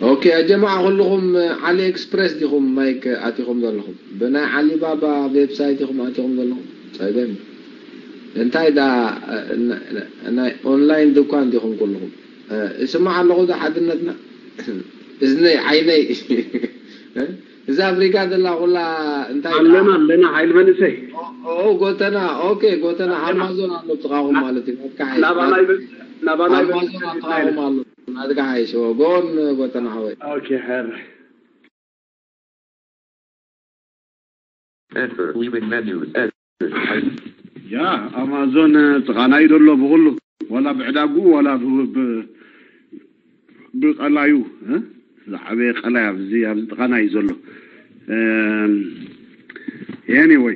ኦኬ፣ ያ ጀማዓ ኩልኹም ዓሊ ኤክስፕረስ ዲኹም ማይክ ኣቲኹም ዘለኹም? ብናይ ዓሊባባ ዌብሳይት ኢኹም ኣቲኹም ዘለኹም? ጸገም እንታይ ዳ ናይ ኦንላይን ድኳን ዲኹም ኩልኹም? እስማዕ ኣለኹ ዶ ሓድነትና? እዝነይ ዓይነይ እዛ ኣፍሪካ ዘላ ኩላ እንታይ ደኣ? ኣለና ኣለና ሓይል መንእሰይ። ኦ፣ ጎተና፣ ኦኬ፣ ጎተና ኣማዞን ኣሎ ጥቃኹም ማለት እዩ። ናትካ ሓይሽ፣ ናባና ይበጽ ናባና ይበጽ ኣማዞን ኣብ ጥቃኹም ኣሎ። ናትካ ሓይሽ፣ ጎን ጎተና ሓወይ። ኦኬ፣ ሕር። Enter. Leaving menu. Enter. ያ ኣማዞን ጥቃና እዩ ዘሎ ብኩሉ፣ ዋላ ብዕዳጉ ዋላ ብ- ብ- ብቀላዩ እ? ዝዓበየ ቀላይ ኣብዚ ኣብዚ ጥቃና እዩ ዘሎ። Anyway፣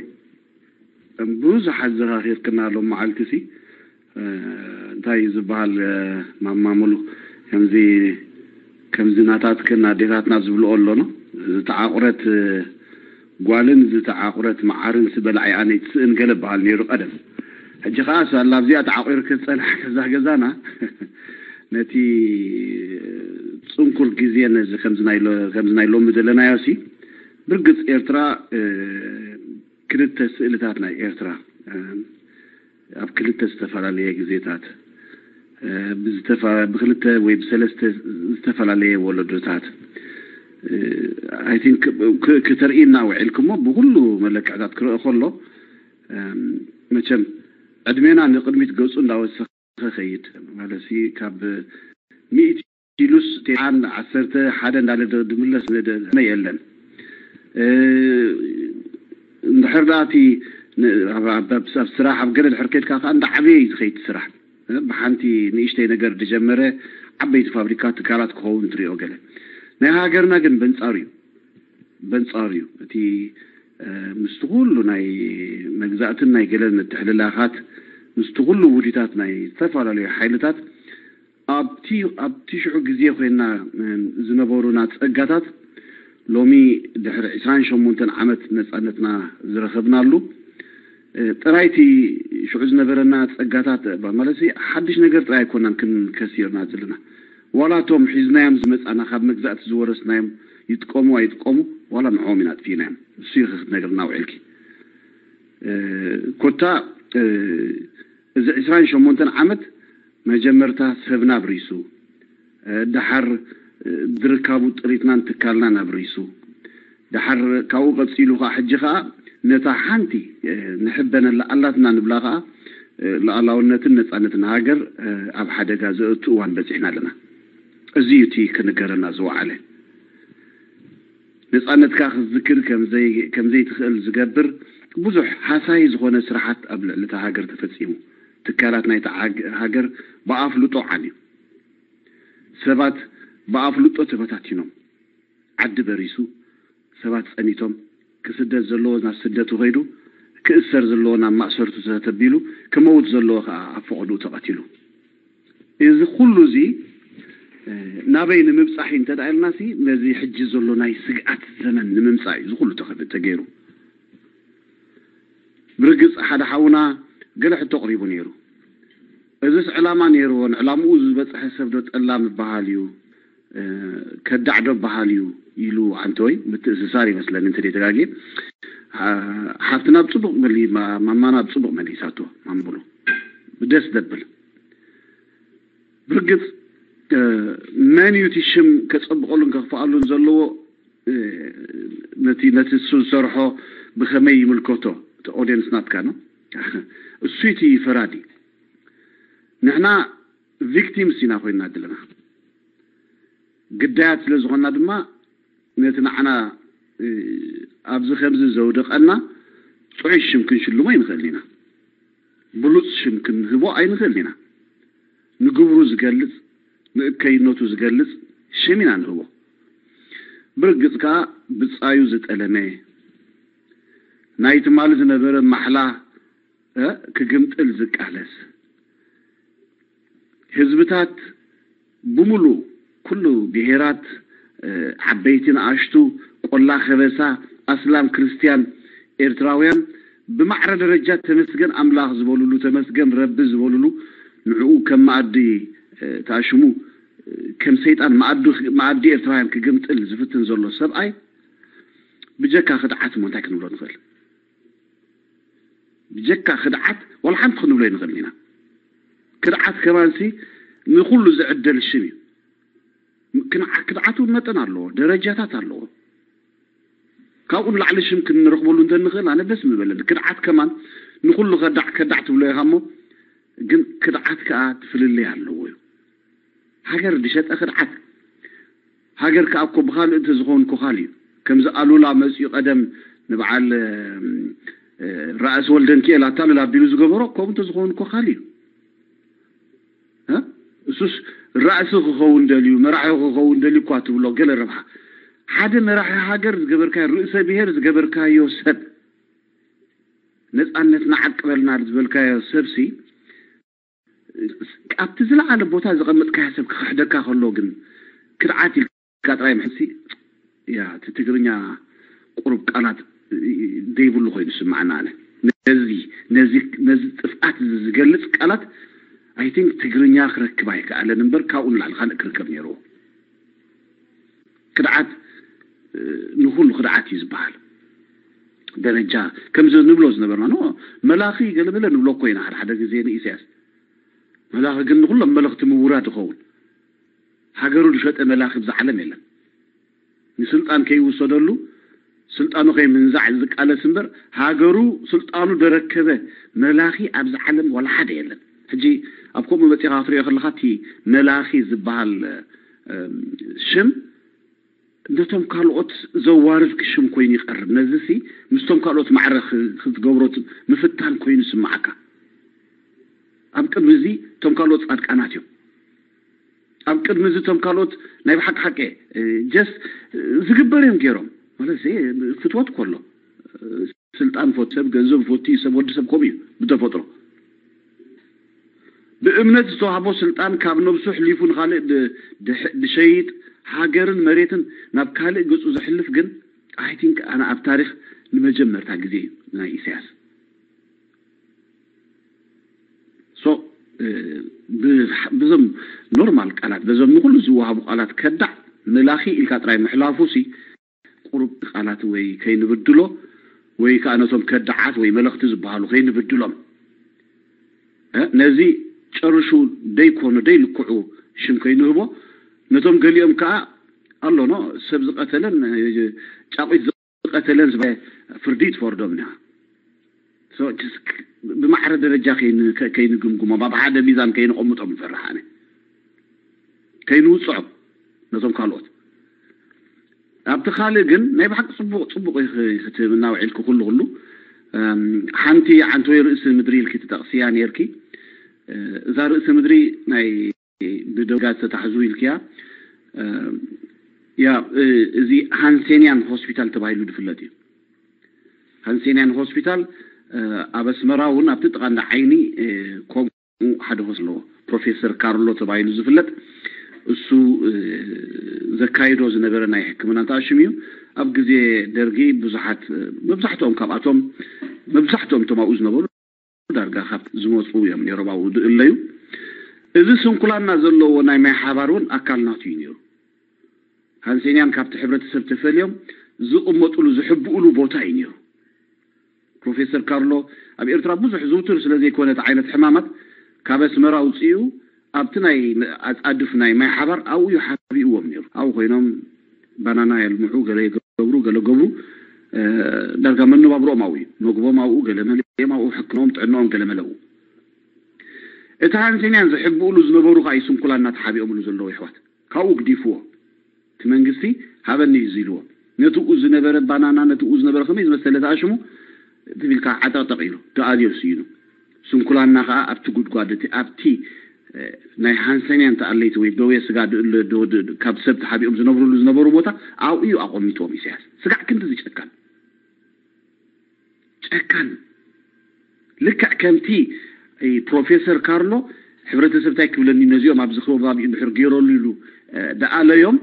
ብዙሕ ኣዘኻኺርክና ሎም መዓልቲ ሲ እንታይ እዩ ዝበሃል? ማማ ሙሉ ከምዚ ከምዚ ናታትክን ኣዴታትና ዝብልኦ ኣሎኖ፣ ዝተዓቑረት ጓልን ዝተዓቑረት መዓርን ስበላዕ ኣነ ትስእን ገለ በሃል ነይሩ ቀደም። ሕጂ ከኣ ሳላ ኣብዚኣ ተዓቑርክ ዝጸንሐ ገዛ ገዛና ነቲ ጽንኩር ግዜ ነዚ ከምዚ ናይ ሎ- ከምዚ ናይ ሎሚ ዘለናዮ ሲ ብርግጽ ኤርትራ ክልተ ስእልታት ናይ ኤርትራ ኣብ ክልተ ዝተፈላለየ ግዜታት ብዝተፋ- ብክልተ ወይ ብሰለስተ ዝተፈላለየ ወለዶታት I think ክ- ክተርእይና ውዒልክሞ ብኩሉ መለክዕታት ክረአ ከሎ መቸም ዕድሜና ንቅድሚት ገጹ እንዳወሰኸ ከይድ ማለት ካብ ሚእቲ ኢሉስ ቴን ዓሰርተ ሓደ እንዳለ ድ- ድምለስ ነ- ነ- የለን። እንድሕር ደኣ እቲ ን- ኣብ- ኣብ ኣብ ስራሕ ኣብ ገለ ድሕር ከድካ ከዓ እንዳዓበየ እዩ ዝኸይድ ስራሕ። ብሓንቲ ንእሽተይ ነገር ድጀመረ ዓበይቲ ፋብሪካ ትካላት ክኸውን ትሪኦ ገለ። ናይ ሃገርና ግን በንጻሩ እዩ። በንጻሩ እዩ። እቲ ምስቲ ኩሉ ናይ መግዛእትን ናይ ገለን ምትሕልላኻት ምስቲ ኩሉ ውዲታት ናይ ዝተፈላለዩ ሓይልታት ኣብቲ ኣብቲ ሽዑ ግዜ ኮይና ዝነበሩና ጸጋታት ሎሚ ድሕሪ ዕስራን ሸሞንተን ዓመት ነጻነትና ዝረኸብናሉ ጥራይቲ ሽዑ ዝነበረና ጸጋታት ማለት ሓድሽ ነገር ጥራይ ኣይኮናን ክንከሲርና ዘለና ዋላ እቶም ሒዝናዮም ዝመጻና ካብ መግዛእቲ ዝወረስናዮም ይጥቀሙ ኣይጥቀሙ ዋላ ንዕኦም ኢና ኣጥፊእናዮም እሱ ይኸ ክትነግርና ውዒልኪ ኮታ እዚ ዕስራን ሸሞንተን ዓመት መጀመርታ ሰብና ኣብሪሱ፣ ደሓር ዝርካቡ ጥሪትናን ትካልናን ኣብሪሱ፣ ደሓር ካብኡ ቀጺሉ ከኣ ሕጂ ከኣ ነታ ሓንቲ ንሕበነላ ኣላትና ንብላ ከኣ ሉኣላውነትን ነጻነትን ሃገር ኣብ ሓደጋ ዘእቱ እዋን በጺሕና ኣለና። እዚ እዩ እቲ ክንገረና ዝወዓለ። ነጻነትካ ክትዝክር ከም ዘይትኽእል ዝገብር ብዙሕ ሃሳዪ ዝኾነ ስራሓት ኣብ ልዕሊ እታ ሃገር ተፈጺሙ። ትካላት ናይታ ሃገር ብኣፍልጦ ዓንዩ። ሰባት ብኣፍልጦ ተበታቲኖም። ዓዲ በሪሱ፣ ሰባት ጸኒቶም፣ ክስደድ ዘለዎ ናብ ስደቱ ከይዱ፣ ክእሰር ዘለዎ ናብ ማእሰርቱ ተተቢሉ፣ ክመውት ዘለዎ ከኣ ኣብ ፈቐድኡ ተቐቲሉ። እዚ ኩሉ እዚ ናበይ ንምብጻሕ እዩ እንተ ኢልና ሲ ነዚ ሕጂ ዘሎ ናይ ስግኣት ዘመን ንምምጻእ እዩ ዝኩሉ ተገይሩ። ብርግጽ ሓደ ሓውና ገለ ሕቶ ኣቕሪቡ ነይሩ። እዚስ ዕላማ ነይርዎ፣ ንዕላምኡ ዝበጽሐ ሰብ ዶ ጠላም ይበሃል እዩ፣ ከዳዕ ዶ ይበሃል እዩ ኢሉ ዓንተወይ ምትእስሳር ይመስለኒ እንተ ተጋግየ ሓፍትና ብጽቡቕ መሊ ማማና ብጽቡቕ መሊሳቶ ማምብሉ ደስ ደብል ብርግጽ መን እዩ እቲ ሽም ከጸብቐሉን ከኽፍኣሉን ዘለዎ ነቲ ነቲ እሱ ዝሰርሖ ብኸመይ ይምልከቶ እቲ ኦድየንስ ናትካ ነው እሱ እቲ ፈራዲ ንሕና ቪክቲምስ ኢና ኮይና ዘለና ግዳያት ስለ ዝኾንና ድማ ነቲ ንዓና ኣብዚ ከምዚ ዘውደቐና ጥዑይ ሽም ክንሽልሞ ኣይንኽእልን ኢና። ብሉፅ ሽም ክንህቦ ኣይንኽእልን ኢና። ንግብሩ ዝገልፅ ንእከይነቱ ዝገልፅ ሽም ኢና ንህቦ። ብርግፅ ከዓ ብፃዩ ዝጠለመ ናይ ትማሊ ዝነበረ ማሕላ ክግምጥል ዝቃለስ ህዝብታት ብምሉእ ኩሉ ብሄራት ዓበይቲ ንኣሽቱ ቆላ ከበሳ ኣስላም ክርስትያን ኤርትራውያን ብማዕረ ደረጃ ተመስገን ኣምላኽ ዝበሉሉ ተመስገን ረቢ ዝበሉሉ ንዕኡ ከም መኣዲ ተኣሽሙ ከም ሰይጣን መኣዲ መኣዲ ኤርትራውያን ክግምጥል ዝፍትን ዘሎ ሰብኣይ ብጀካ ክድዓት እሞ እንታይ ክንብሎ ንኽእል? ብጀካ ክድዓት ዋላ ሓንቲ ክንብሎ ኣይንኽእልን ኢና። ክድዓት ከማንሲ ንኹሉ ዝዕደል ሽም እዩ። ክንዓ- ክድዓት እውን መጠን ኣለዎ፣ ደረጃታት ኣለዎ። ካብኡ ንላዕሊ ሽም ክንረኽበሉ እንተንኽእል ኣነ ደስ ምበለኒ። ክድዓት ከማን ንኹሉ ከዳዕ ከዳዕ ትብሎ ኢኻ እሞ ግን ክድዓት ከኣ ትፍልልይ ኣለዎ እዩ። ሃገር ዝሸጠ ክድዓት። ሃገር ከኣ እኮ ብኻልእ እንተዝኸውን እኮ ካልእ እዩ። ከምዚ ኣሉላ መጺኡ ቀደም ንበዓል ራእሲ ወልደንኪኤል ኣታልል ኣቢሉ ዝገበሮ ከምኡ እንተዝኸውን እኮ ካልእ እዩ። እሱስ ራእሲ ክኸውን ደልዩ መራሒ ክኸውን ደልዩ እኳ ትብሎ ገለ ረብሓ ሓደ መራሒ ሃገር ዝገበርካዮ ርእሰ ብሔር ዝገበርካዮ ሰብ ነፃነት ንዓቅበልና ዝበልካዮ ሰብሲ ኣብቲ ዝለዓለ ቦታ ዘቐመጥካዮ ሰብ ክኽሕደካ ከሎ ግን ክድዓት ኢልካ ጥራይ ምሕሲ ያ እቲ ትግርኛ ቁሩብ ቃላት ዘይብሉ ኮይኑ ስምዓና ኣነ ነዚ ነዚ ነዚ ጥፍኣት እዚ ዝገልጽ ቃላት I think ትግርኛ ክረክብ ኣይከኣለን እምበር ካብኡ ንላዕሊ ካልእ ክርከብ ነይርዎ ክድዓት ንኩሉ ክድዓት እዩ ዝበሃል ደረጃ ከምዚ ንብሎ ዝነበርና ኖ መላኺ ገለመለ ንብሎ እኮ ኢና ሓደ ሓደ ግዜ ንኢሳያስ መላኺ ግን ንኩሎም መለኽቲ ምውራድ ይኸውን ሃገሩ ዝሸጠ መላኺ ብዛ ዓለም የለን ንስልጣን ከይውሰደሉ ስልጣኑ ከይምንዛዕ ዝቃለስ እምበር ሃገሩ ስልጣኑ ደረከበ መላኺ ኣብዚ ዓለም ዋላ ሓደ የለን ሕጂ ኣብ ከምኡ መፂኻ ክትሪኦ ከለኻ እቲ መላኺ ዝበሃል ሽም ነቶም ካልኦት ዘዋርድ ክሽም ኮይኑ ይቐርብ ነዚ ሲ ምስቶም ካልኦት ማዕረ ክትገብሮ ምፍታን ኮይኑ ስምዓካ ኣብ ቅድሚ እዚ እቶም ካልኦት ፃድቃናት እዮም ኣብ ቅድሚ እዚ እቶም ካልኦት ናይ ብሓቂ ሓቂ ጀስት ዝግበር እዮም ገይሮም ማለት ፍትወት ከሎ ስልጣን ፈቱ ሰብ ገንዘብ ፈቱ ሰብ ወዲ ሰብ ከምኡ እዩ ብተፈጥሮ ብእምነት ዝተዋህቦ ስልጣን ካብ ነብሱ ሕሊፉ ንካልእ ድሸይጥ ሃገርን መሬትን ናብ ካልእ ገፁ ዘሕልፍ ግን I think ኣነ ኣብ ታሪክ ንመጀመርታ ግዜ እዩ ናይ ኢሳያስ so ብዞም ኖርማል ቃላት በዞም ንኩሉ ዝወሃቡ ቃላት ከዳዕ መላኺ ኢልካ ጥራይ ምሕላፉ ሲ ቁሩብ ቃላት ወይ ከይንብድሎ ወይ ከዓ ነቶም ከዳዓት ወይ መለኽቲ ዝበሃሉ ከይንብድሎም ነዚ ጨርሹ ደይኮኑ ደይልክዑ ሽም ከይንህቦ ነቶም ገሊኦም ከዓ ኣሎኖ ሰብ ዝቀተለን ጫቂት ዝቀተለን ዝበ ፍርዲ ትፈርዶም ኢና ብማዕረ ደረጃ ከይንግምግሞም ኣብ ሓደ ሚዛን ከይንቀምጦም ይፈርሕ ኣነ ከይንውፅዖም ነቶም ካልኦት ኣብቲ ካልእ ግን ናይ ብሓቂ ፅቡቅ ፅቡቅ ክትምና ውዒልኪ ኩሉ ኩሉ ሓንቲ ዓንተወይ ርእሲ ምድሪ ኢልኪ ትጠቅስያ ነርኪ እዛ ርእሲ ምድሪ ናይ ብደጋ ዝተታሕዙ ኢልክያ ያ እዚ ሃንሴንያን ሆስፒታል ተባሂሉ ዝፍለጥ እዩ ሃንሴንያን ሆስፒታል ኣብ ኣስመራ እውን ኣብቲ ጥቃ እንዳ ዓይኒ ከምኡ ሓደ ሆስ ኣለዎ ፕሮፌሰር ካርሎ ተባሂሉ ዝፍለጥ እሱ ዘካይዶ ዝነበረ ናይ ሕክምና ተኣሽም እዩ ኣብ ግዜ ደርጊ ብዙሓት መብዛሕትኦም ካብኣቶም መብዛሕትኦም እቶም ኣብኡ ዝነበሩ ዳርጋ ካብ ዝመፁ እዮም ነሮም ኣብኡ ዝእለዩ እዚ ስንኩላና ዘለዎ ናይ ማይ ሓባር እውን ኣካል ናቱ እዩ ነሩ ሃንሴንያን ካብቲ ሕብረተሰብ ተፈልዮም ዝቕመጥሉ ዝሕብኡሉ ቦታ እዩ ነሩ ፕሮፌሰር ካርሎ ኣብ ኤርትራ ብዙሕ ዝውቱር ስለ ዘይኮነ እቲ ዓይነት ሕማማት ካብ ኣስመራ ኣውፅኡ ኣብቲ ናይ ኣፃድፍ ናይ ማይ ሓባር ኣብኡ እዩ ሓቢእዎም ነሩ ኣብኡ ኮይኖም ባናና የልምዑ ገለ ይገብሩ ገለ ገብሩ ዳርጋ መነባብሮኦም ኣብኡ እዩ መግቦም ኣብኡ ገለ መለኦም ኣብኡ ሕክኖም ጥዕኖኦም ገለ መለኡ እቲ ሃንሴንያን ዝሕብኡሉ ዝነበሩ ከዓ ስንኩላና ተሓቢኦምሉ ዘለዉ ይሕዋት ካብኡ ግዲፍዎ እቲ መንግስቲ ሃበኒ እዩ ኢልዎ ነትኡ ዝነበረ ባናና ነትኡ ዝነበረ ከመይ ዝመሰለ ተኣሽሙ ትቢልካ ዓጠቅጠቅ ኢሉ ተኣዝዮ ስኢኑ ስንኩላና ከዓ ኣብቲ ጉድጓድ እቲ ኣብቲ ናይ ሃንሰንያን ተኣለይቲ ወይ ደዌ ስጋ ካብ ሰብ ተሓቢኦም ዝነብርሉ ዝነበሩ ቦታ ኣብኡ እዩ ኣቆሚጥዎም ኢሳያስ ስጋዕ ክንዲ ዝጨካን ጨካን ልክዕ ከምቲ ፕሮፌሰር ካርሎ ሕብረተሰብ እንታይ ክብለኒ ነዚኦም ኣብዚ ከባቢኡ ድሕር ገይረሉ ኢሉ ደኣለዮም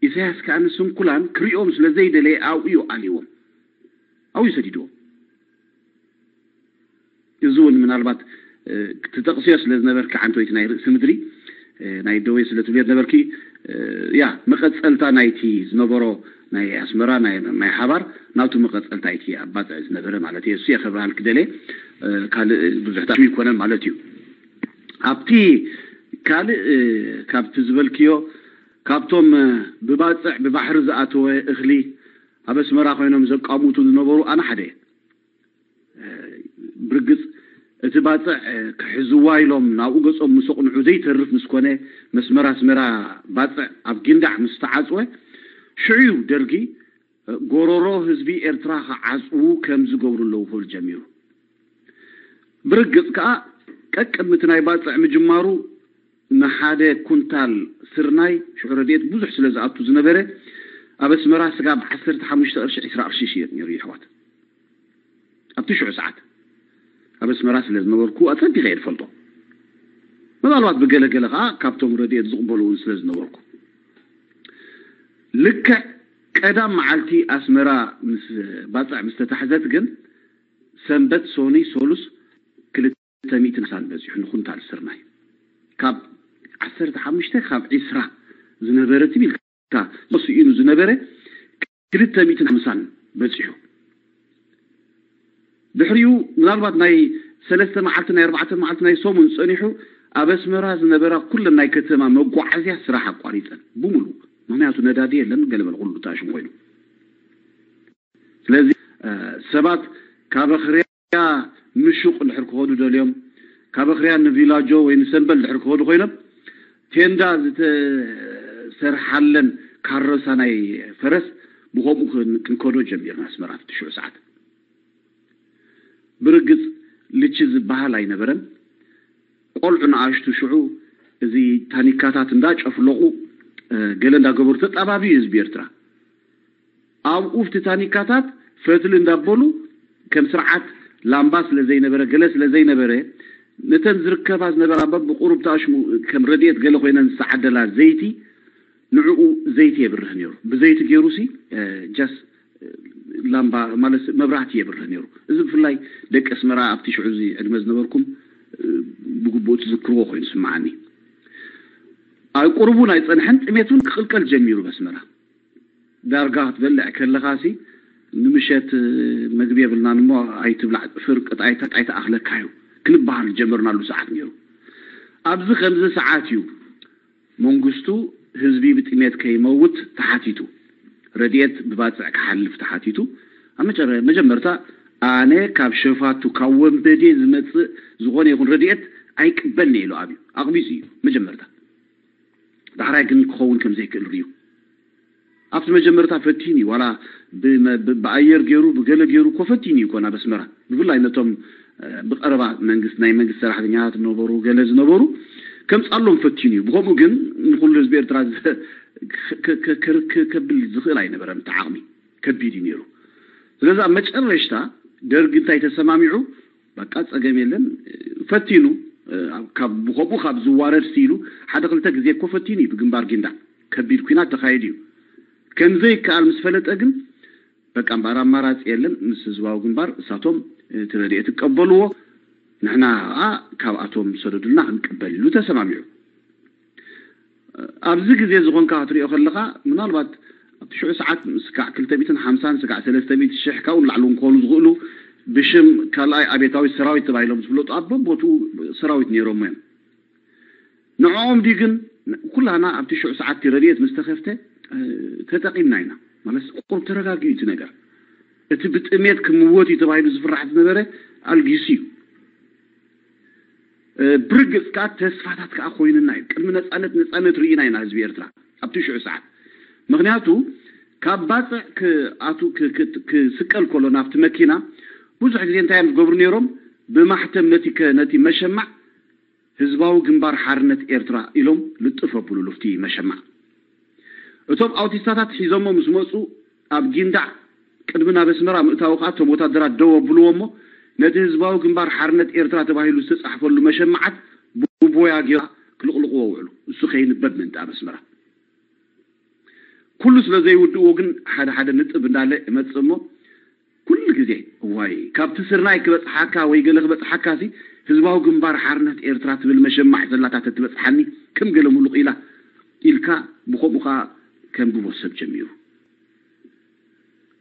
ኢሳያስ ከዓ ንስንኩላን ክሪኦም ስለ ዘይደለየ ኣብኡ እዩ ኣልዎም ኣብኡ ሰዲድዎም እዚ እውን ምናልባት ትጠቕስዮ ስለ ዝነበርካ ዓንተወይቲ ናይ ርእሲ ምድሪ ናይ ደወይ ስለ ትብልዮ ነበርኪ። ያ መቐፀልታ ናይቲ ዝነበሮ ናይ ኣስመራ ናይ ሓባር ናቱ መቐፀልታ ይቲ ኣብ ባፅዕ ዝነበረ ማለት እየ። እሱ እየ ከብርሃልክ ደልየ። ካልእ ብዙሕ ታሽሙ ይኮነን ማለት እዩ። ኣብቲ ካልእ ካብቲ ዝበልክዮ ካብቶም ብባፅዕ ብባሕሪ ዝኣተወ እኽሊ ኣብ ኣስመራ ኮይኖም ዘቃምቱ ዝነበሩ ኣነ ሓደ እየ። ብርግፅ እቲ ባፅዕ ክሕዝዋ ኢሎም ናብኡ ገፆም ምስ ኣቕንዑ ዘይተርፍ ምስ ኮነ መስመር ኣስመራ ባፅዕ ኣብ ጊንዳዕ ምስ ተዓፅወ ሽዑ እዩ ደርጊ ጎሮሮ ህዝቢ ኤርትራ ክዓፅዉ ከም ዝገብሩ ኣለዉ ክብል ጀሚሩ። ብርግፅ ከዓ ቀቅድሚ እቲ ናይ ባፅዕ ምጅማሩ ንሓደ ኩንታል ስርናይ ሽዑ ረድኤት ብዙሕ ስለ ዝኣቱ ዝነበረ ኣብ ኣስመራ ስጋብ ዓሰርተ ሓሙሽተ ቅርሺ ዒስራ ቅርሺ ይሽየጥ ነይሩ ይሕዋት። ኣብቲ ሽዑ ሰዓት ኣብ ኣስመራ ስለ ዝነበርኩ ኣፀቢቐ እየ ዝፈልጦ። ምናልባት ብገለገለ ከዓ ካብቶም ረድኤት ዝቕበሉ እውን ስለ ዝነበርኩ ልክዕ ቀዳም መዓልቲ ኣስመራ ምስ ባፅዕ ምስ ተታሕዘት ግን ሰንበት ሶኒ ሶሉስ ክልተ ሚእትን ሓምሳን በፂሑ ንኩንታል ስርናይ ካብ ዓሰርተ ሓሙሽተ ካብ ዒስራ ዝነበረ ትቢልካ ስኢኑ ዝነበረ ክልተ ሚእትን ሓምሳን በፂሑ። ድሕሪኡ ምናልባት ናይ ሰለስተ መዓልቲ ናይ ኣርባዕተ መዓልቲ ናይ ሰሙን ፀኒሑ ኣብ ኣስመራ ዝነበራ ኩለን ናይ ከተማ መጓዓዝያ ስራሕ ኣቋሪፀን ብምሉ። ምክንያቱ ነዳዲ የለን፣ ገለበለ ኩሉ ተኣሽሙ ኮይኑ። ስለዚ ሰባት ካብ ኣኽርያ ምሹቕ እንድሕር ክኸዱ ደልዮም ካብ ኣኽርያ ንቪላጆ ወይ ንሰንበል እንድሕር ክኸዱ ኮይኖም ቴንዳ ዝተሰርሓለን ካሮሳ ናይ ፈረስ ብኸምኡ ክንከዶ ጀሚርና ኣስመራ ትሽዑ ሰዓት። ብርግፅ ልቺ ዝበሃል ኣይነበረን። ቆልዑ ንኣሽቱ ሽዑ እዚ ታኒካታት እንዳጨፍለቑ ገለ እንዳገበሩ ተጣባቢ እዩ ህዝቢ ኤርትራ። ኣብኡ ኣብቲ ታኒካታት ፈትሊ እንዳበሉ ከም ስርዓት ላምባ ስለ ዘይነበረ ገለ ስለ ዘይነበረ ነተን ዝርከባ ዝነበራ በብቁሩብ ተኣሽሙ ከም ረድኤት ገለ ኮይነን ዝተዓደላ ዘይቲ ንዕኡ ዘይቲ የብርህ ነይሩ። ብዘይቲ ገይሩ ሲ ጃስ ላምባ ማለት መብራህቲ የብርህ ነይሩ። እዚ ብፍላይ ደቂ ኣስመራ ኣብቲ ሽዑ እዚ ዕድመ ዝነበርኩም ብግቡእ ትዝክርዎ ኮይኑ ስምዓኒ። ኣብ ቁሩቡ ናይ ፀንሐን ጥሜት እውን ክቕልቀል ጀሚሩ በስመራ። ዳርጋ ክትበልዕ ከለኻሲ ንምሸት መግቢ የብልናን እሞ ኣይትብላዕ፣ ፍርቅጥ ኣይትኣኽለካ እዩ ክንበሃል ጀመርናሉ ሰዓት ነይሩ። ኣብዚ ከምዚ ሰዓት እዩ መንግስቱ ህዝቢ ብጥሜት ከይመውት ተሓቲቱ፣ ረድኤት ብባፅዕ ክሓልፍ ተሓቲቱ። ኣብ መጀመርታ ኣነ ካብ ሸፋቱ ካብ ወንበዴ ዝመፅእ ዝኾነ ይኹን ረድኤት ኣይቅበልኒ ኢሉ ኣብዩ ኣቕቢፁ እዩ መጀመርታ። ዳሕራይ ግን ክኸውን ከም ዘይክእል ርእዩ ኣብቲ መጀመርታ ፈቲኑ እዩ። ዋላ ብኣየር ገይሩ ብገለ ገይሩ እኮ ፈቲኑ እዩ እኮ ናብ ኣስመራ። ብፍላይ ነቶም ብቀረባ መንግስቲ ናይ መንግስቲ ሰራሕተኛታት ዝነበሩ ገለ ዝነበሩ ከምፃሎም ፈቲኑ እዩ። ብከምኡ ግን ንኩሉ ህዝቢ ኤርትራ ከብል ዝኽእል ኣይነበረን። እቲ ዓቕሚ ከቢድ እዩ ነይሩ። ስለዚ ኣብ መጨረሽታ ደርጊ እንታይ ተሰማሚዑ በቃ ፀገም የለን ፈቲኑ ብከምኡ ካብ ዝዋረድ ሲሉ ሓደ ክልተ ግዜ እኮ ፈቲኑ እዩ ብግንባር ጊንዳ ከቢድ ኩናት ተካይዱ እዩ። ከምዘይከኣል ምስ ፈለጠ ግን በቃ እምበኣር ኣማራፂ የለን ምስ ህዝባዊ ግንባር እሳቶም እቲ ረድኤት ክቀበልዎ ንሕና ከዓ ካብኣቶም ሰደዱልና ክንቀበል ኢሉ ተሰማሚዑ። ኣብዚ ግዜ ዝኾንካ ክትሪኦ ከለኻ ምናልባት ኣብቲ ሽዑ ሰዓት ስጋዕ ክልተ ሚእትን ሓምሳን ስጋዕ ሰለስተ ሚእቲ ሽሕ ካብኡ ንላዕሊ እውን ክኾኑ ዝኽእሉ ብሽም ካልኣይ ኣብዮታዊ ሰራዊት ተባሂሎም ዝፍለጡ ኣብ በቦትኡ ሰራዊት ነይሮም እዮም። ንዕኦም ድዩ ግን ኩላና ኣብቲ ሽዑ ሰዓት ረድኤት ምስ ተኸፍተ ተጠቒምና ኢና ማለት ቁሩብ ተረጋጊኡ እቲ ነገር። እቲ ብጥሜት ክምወት እዩ ተባሂሉ ዝፍራሕ ዝነበረ ኣልጊሱ እዩ። ብርግፅ ከዓ ተስፋታት ከዓ ኮይንና እዩ። ቅድሚ ነፃነት ነፃነት ርኢና ኢና ህዝቢ ኤርትራ ኣብቲ ሽዑ ሰዓት። ምክንያቱ ካብ ባፅዕ ክኣቱ ክስቀል ከሎ ናብቲ መኪና ብዙሕ ግዜ እንታይ እዮም ዝገብሩ ነይሮም? ብማሕተም ነቲ ነቲ መሸማዕ ህዝባዊ ግንባር ሓርነት ኤርትራ ኢሎም ልጥፍ ኣብሉ ሉፍቲ መሸማዕ። እቶም ኣውቲስታታት ሒዞሞ ምስ መፁ ኣብ ጊንዳዕ ቅድሚ ናብ ኣስመራ ምእታዊ ከዓ እቶም ወታደራት ደው ኣብልዎ እሞ ነቲ ህዝባዊ ግንባር ሓርነት ኤርትራ ተባሂሉ ዝተፃሕፈሉ መሸማዓት ብቦያ ገይራ ክልቕልቕዎ ውዕሉ። እሱ ከይንበብ ምእንቲ ኣብ ኣስመራ ኩሉ ስለ ዘይውድእዎ ግን ሓደ ሓደ ንጥብ እንዳለ እመፅእ እሞ ኩሉ ግዜ፣ እዋይ፣ ካብቲ ስርናይ ክበጽሓካ ወይ ገለ ክበጽሓካ ሲ፣ ህዝባዊ ግንባር ሓርነት ኤርትራ ትብል መሸማዕ ዘላታ ተትበጽሓኒ፣ ከም ገለ ምሉቕ ኢላ ኢልካ፣ ብኸምኡ ከኣ ከንብቦ ሰብ ጀሚሩ።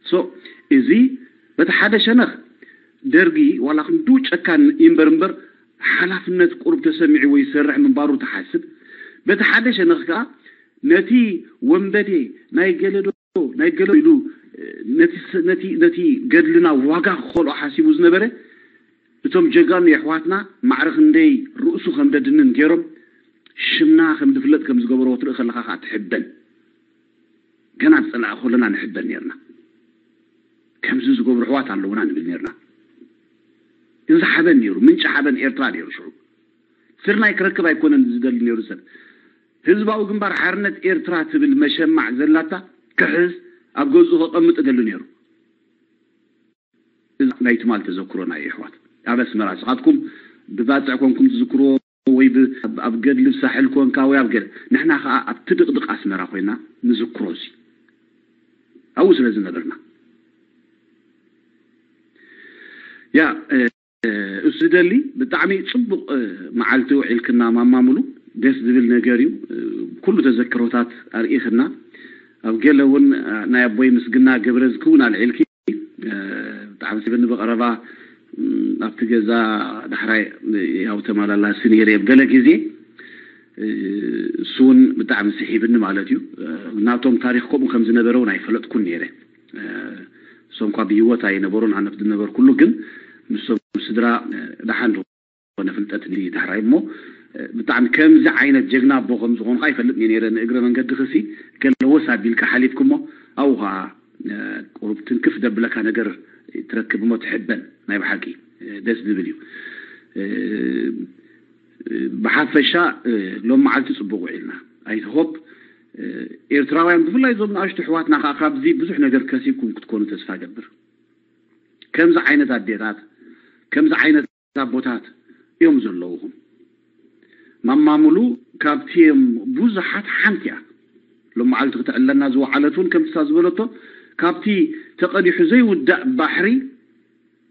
ሶ፣ እዚ በቲ ሓደ ሸነኽ ደርጊ ዋላ ክንዱ ጨካን ይንበር እምበር፣ ሓላፍነት ቁሩብ ተሰሚዕዎ ይሰርሕ ምንባሩ ትሓስብ። በቲ ሓደ ሸነኽ ከኣ ነቲ ወንበዴ ናይ ገለዶ ናይ ገለ ኢሉ ነቲ ስ-፣ ነቲ፣ ነቲ ገድልና ዋጋ ክኸልኦ ሓሲቡ ዝነበረ፣ እቶም ጀጋኑ የሕዋትና ማዕረ ክንደይ ርእሱ ከም ደድንን ገይሮም ሽምና ከም ዝፍለጥ ከም ዝገበርዎ ትርኢ ከለኻ ከኣ ትሕበን። ገና ንጸላኢ ከለና ንሕበን ነርና። ከምዚ ዝገብሩ ኣሕዋት ኣለውና ንብል ነርና። እዚ ሓበን ነይሩ፣ ምንጪ ሓበን ኤርትራ ነይሩ። ሽዑ ስርናይ ክረክብ ኣይኮነን ዝደሊ ነይሩ ሰብ። ህዝባዊ ግንባር ሓርነት ኤርትራ ትብል መሸማዕ ዘላታ ክሕዝ ኣብ ገዝኡ ከቐምጥ እደሊ ነይሩ። እዚ ናይ ትማል ተዘክሮና እዩ፣ ኣሕዋት። ኣብ ኣስመራ ንስኻትኩም ብባጽዕ ኮንኩም ትዝክርዎ ወይ ብ-፣ ኣብ፣ ኣብ ገድሊ ሳሕል ኮንካ ወይ ኣብ ገለ፣ ንሕና ኸኣ ኣብቲ ድቕድቕ ኣስመራ ኮይና ንዝክሮ እዚ ኣብኡ ስለ ዝነበርና። ያ፣ እ፣ እሱ ዝደሊ ብጣዕሚ ጽቡቕ፣ እ፣ መዓልቲ ውዒልክና ማማ ሙሉ። ደስ ዝብል ነገር እዩ። እ፣ ኩሉ ተዘክሮታት ኣርኢኽና። ኣብ ገለ እውን፣ እ፣ ናይ ኣቦይ ምስግና ገብረ ዝክውን ኣልዒልኪ። እ፣ ብጣዕሚ ስሕብኒ ብቐረባ፣ እም፣ ኣብቲ ገዛ ዳሕራይ ያው ተመላላሲ ነይረ ኣብ ገለ ግዜ። እ፣ እሱ እውን ብጣዕሚ ስሒብኒ ማለት እዩ። እ፣ ናቶም ታሪኽ ከምኡ ከም ዝነበረ እውን ኣይፈለጥኩን ነይረ። እ፣ እሶም እኳ ብህይወት ኣይነበሩን፣ ኣነ ዝነበርኩሉ ግን ምስቶም ስድራ፣ እ፣ ደሓን ዝኾነ ፍልጠት ዳሕራይ እሞ፣ እ፣ ብጣዕሚ ከምዚ ዓይነት ጀግና ኣቦ ከም ዝኾንካ ኣይፈልጥን እየ ነይረ። ንእግረ መንገዲ ክሲ ገለ ወስ ኣቢልካ ሓሊፍኩሞ፣ ኣብኡ ኸዓ፣ እ፣ ቁሩብ ትንክፍ ደብለካ ነገር ትረክብ እሞ ትሕበን። ናይ ብሓቂ፣ እ፣ ደስ ዝብል እዩ። እ፣ እ፣ ብሓፈሻ፣ እ፣ ሎም መዓልቲ ጽቡቕ ውዒልና። ኣይትሆፕ፣ እ፣ ኤርትራውያን ብፍላይ እዞም ንኣሽቱ ኣሕዋትና ኸዓ ካብዚ ብዙሕ ነገር ከሲብኩም ክትኮኑ ተስፋ ገብር። ከምዚ ዓይነት ኣዴታት፣ ከምዚ ዓይነት ኣቦታት እዮም ዘለውኹም። ማማ ሙሉ ካብቲ እዮም ብዙሓት ሓንቲ እያ። ሎም መዓልቲ ክትዕለና ዝወዓለት እውን ከምቲ እሳ ዝበለቶ፣ ካብቲ ተቐዲሑ ዘይውዳእ ባሕሪ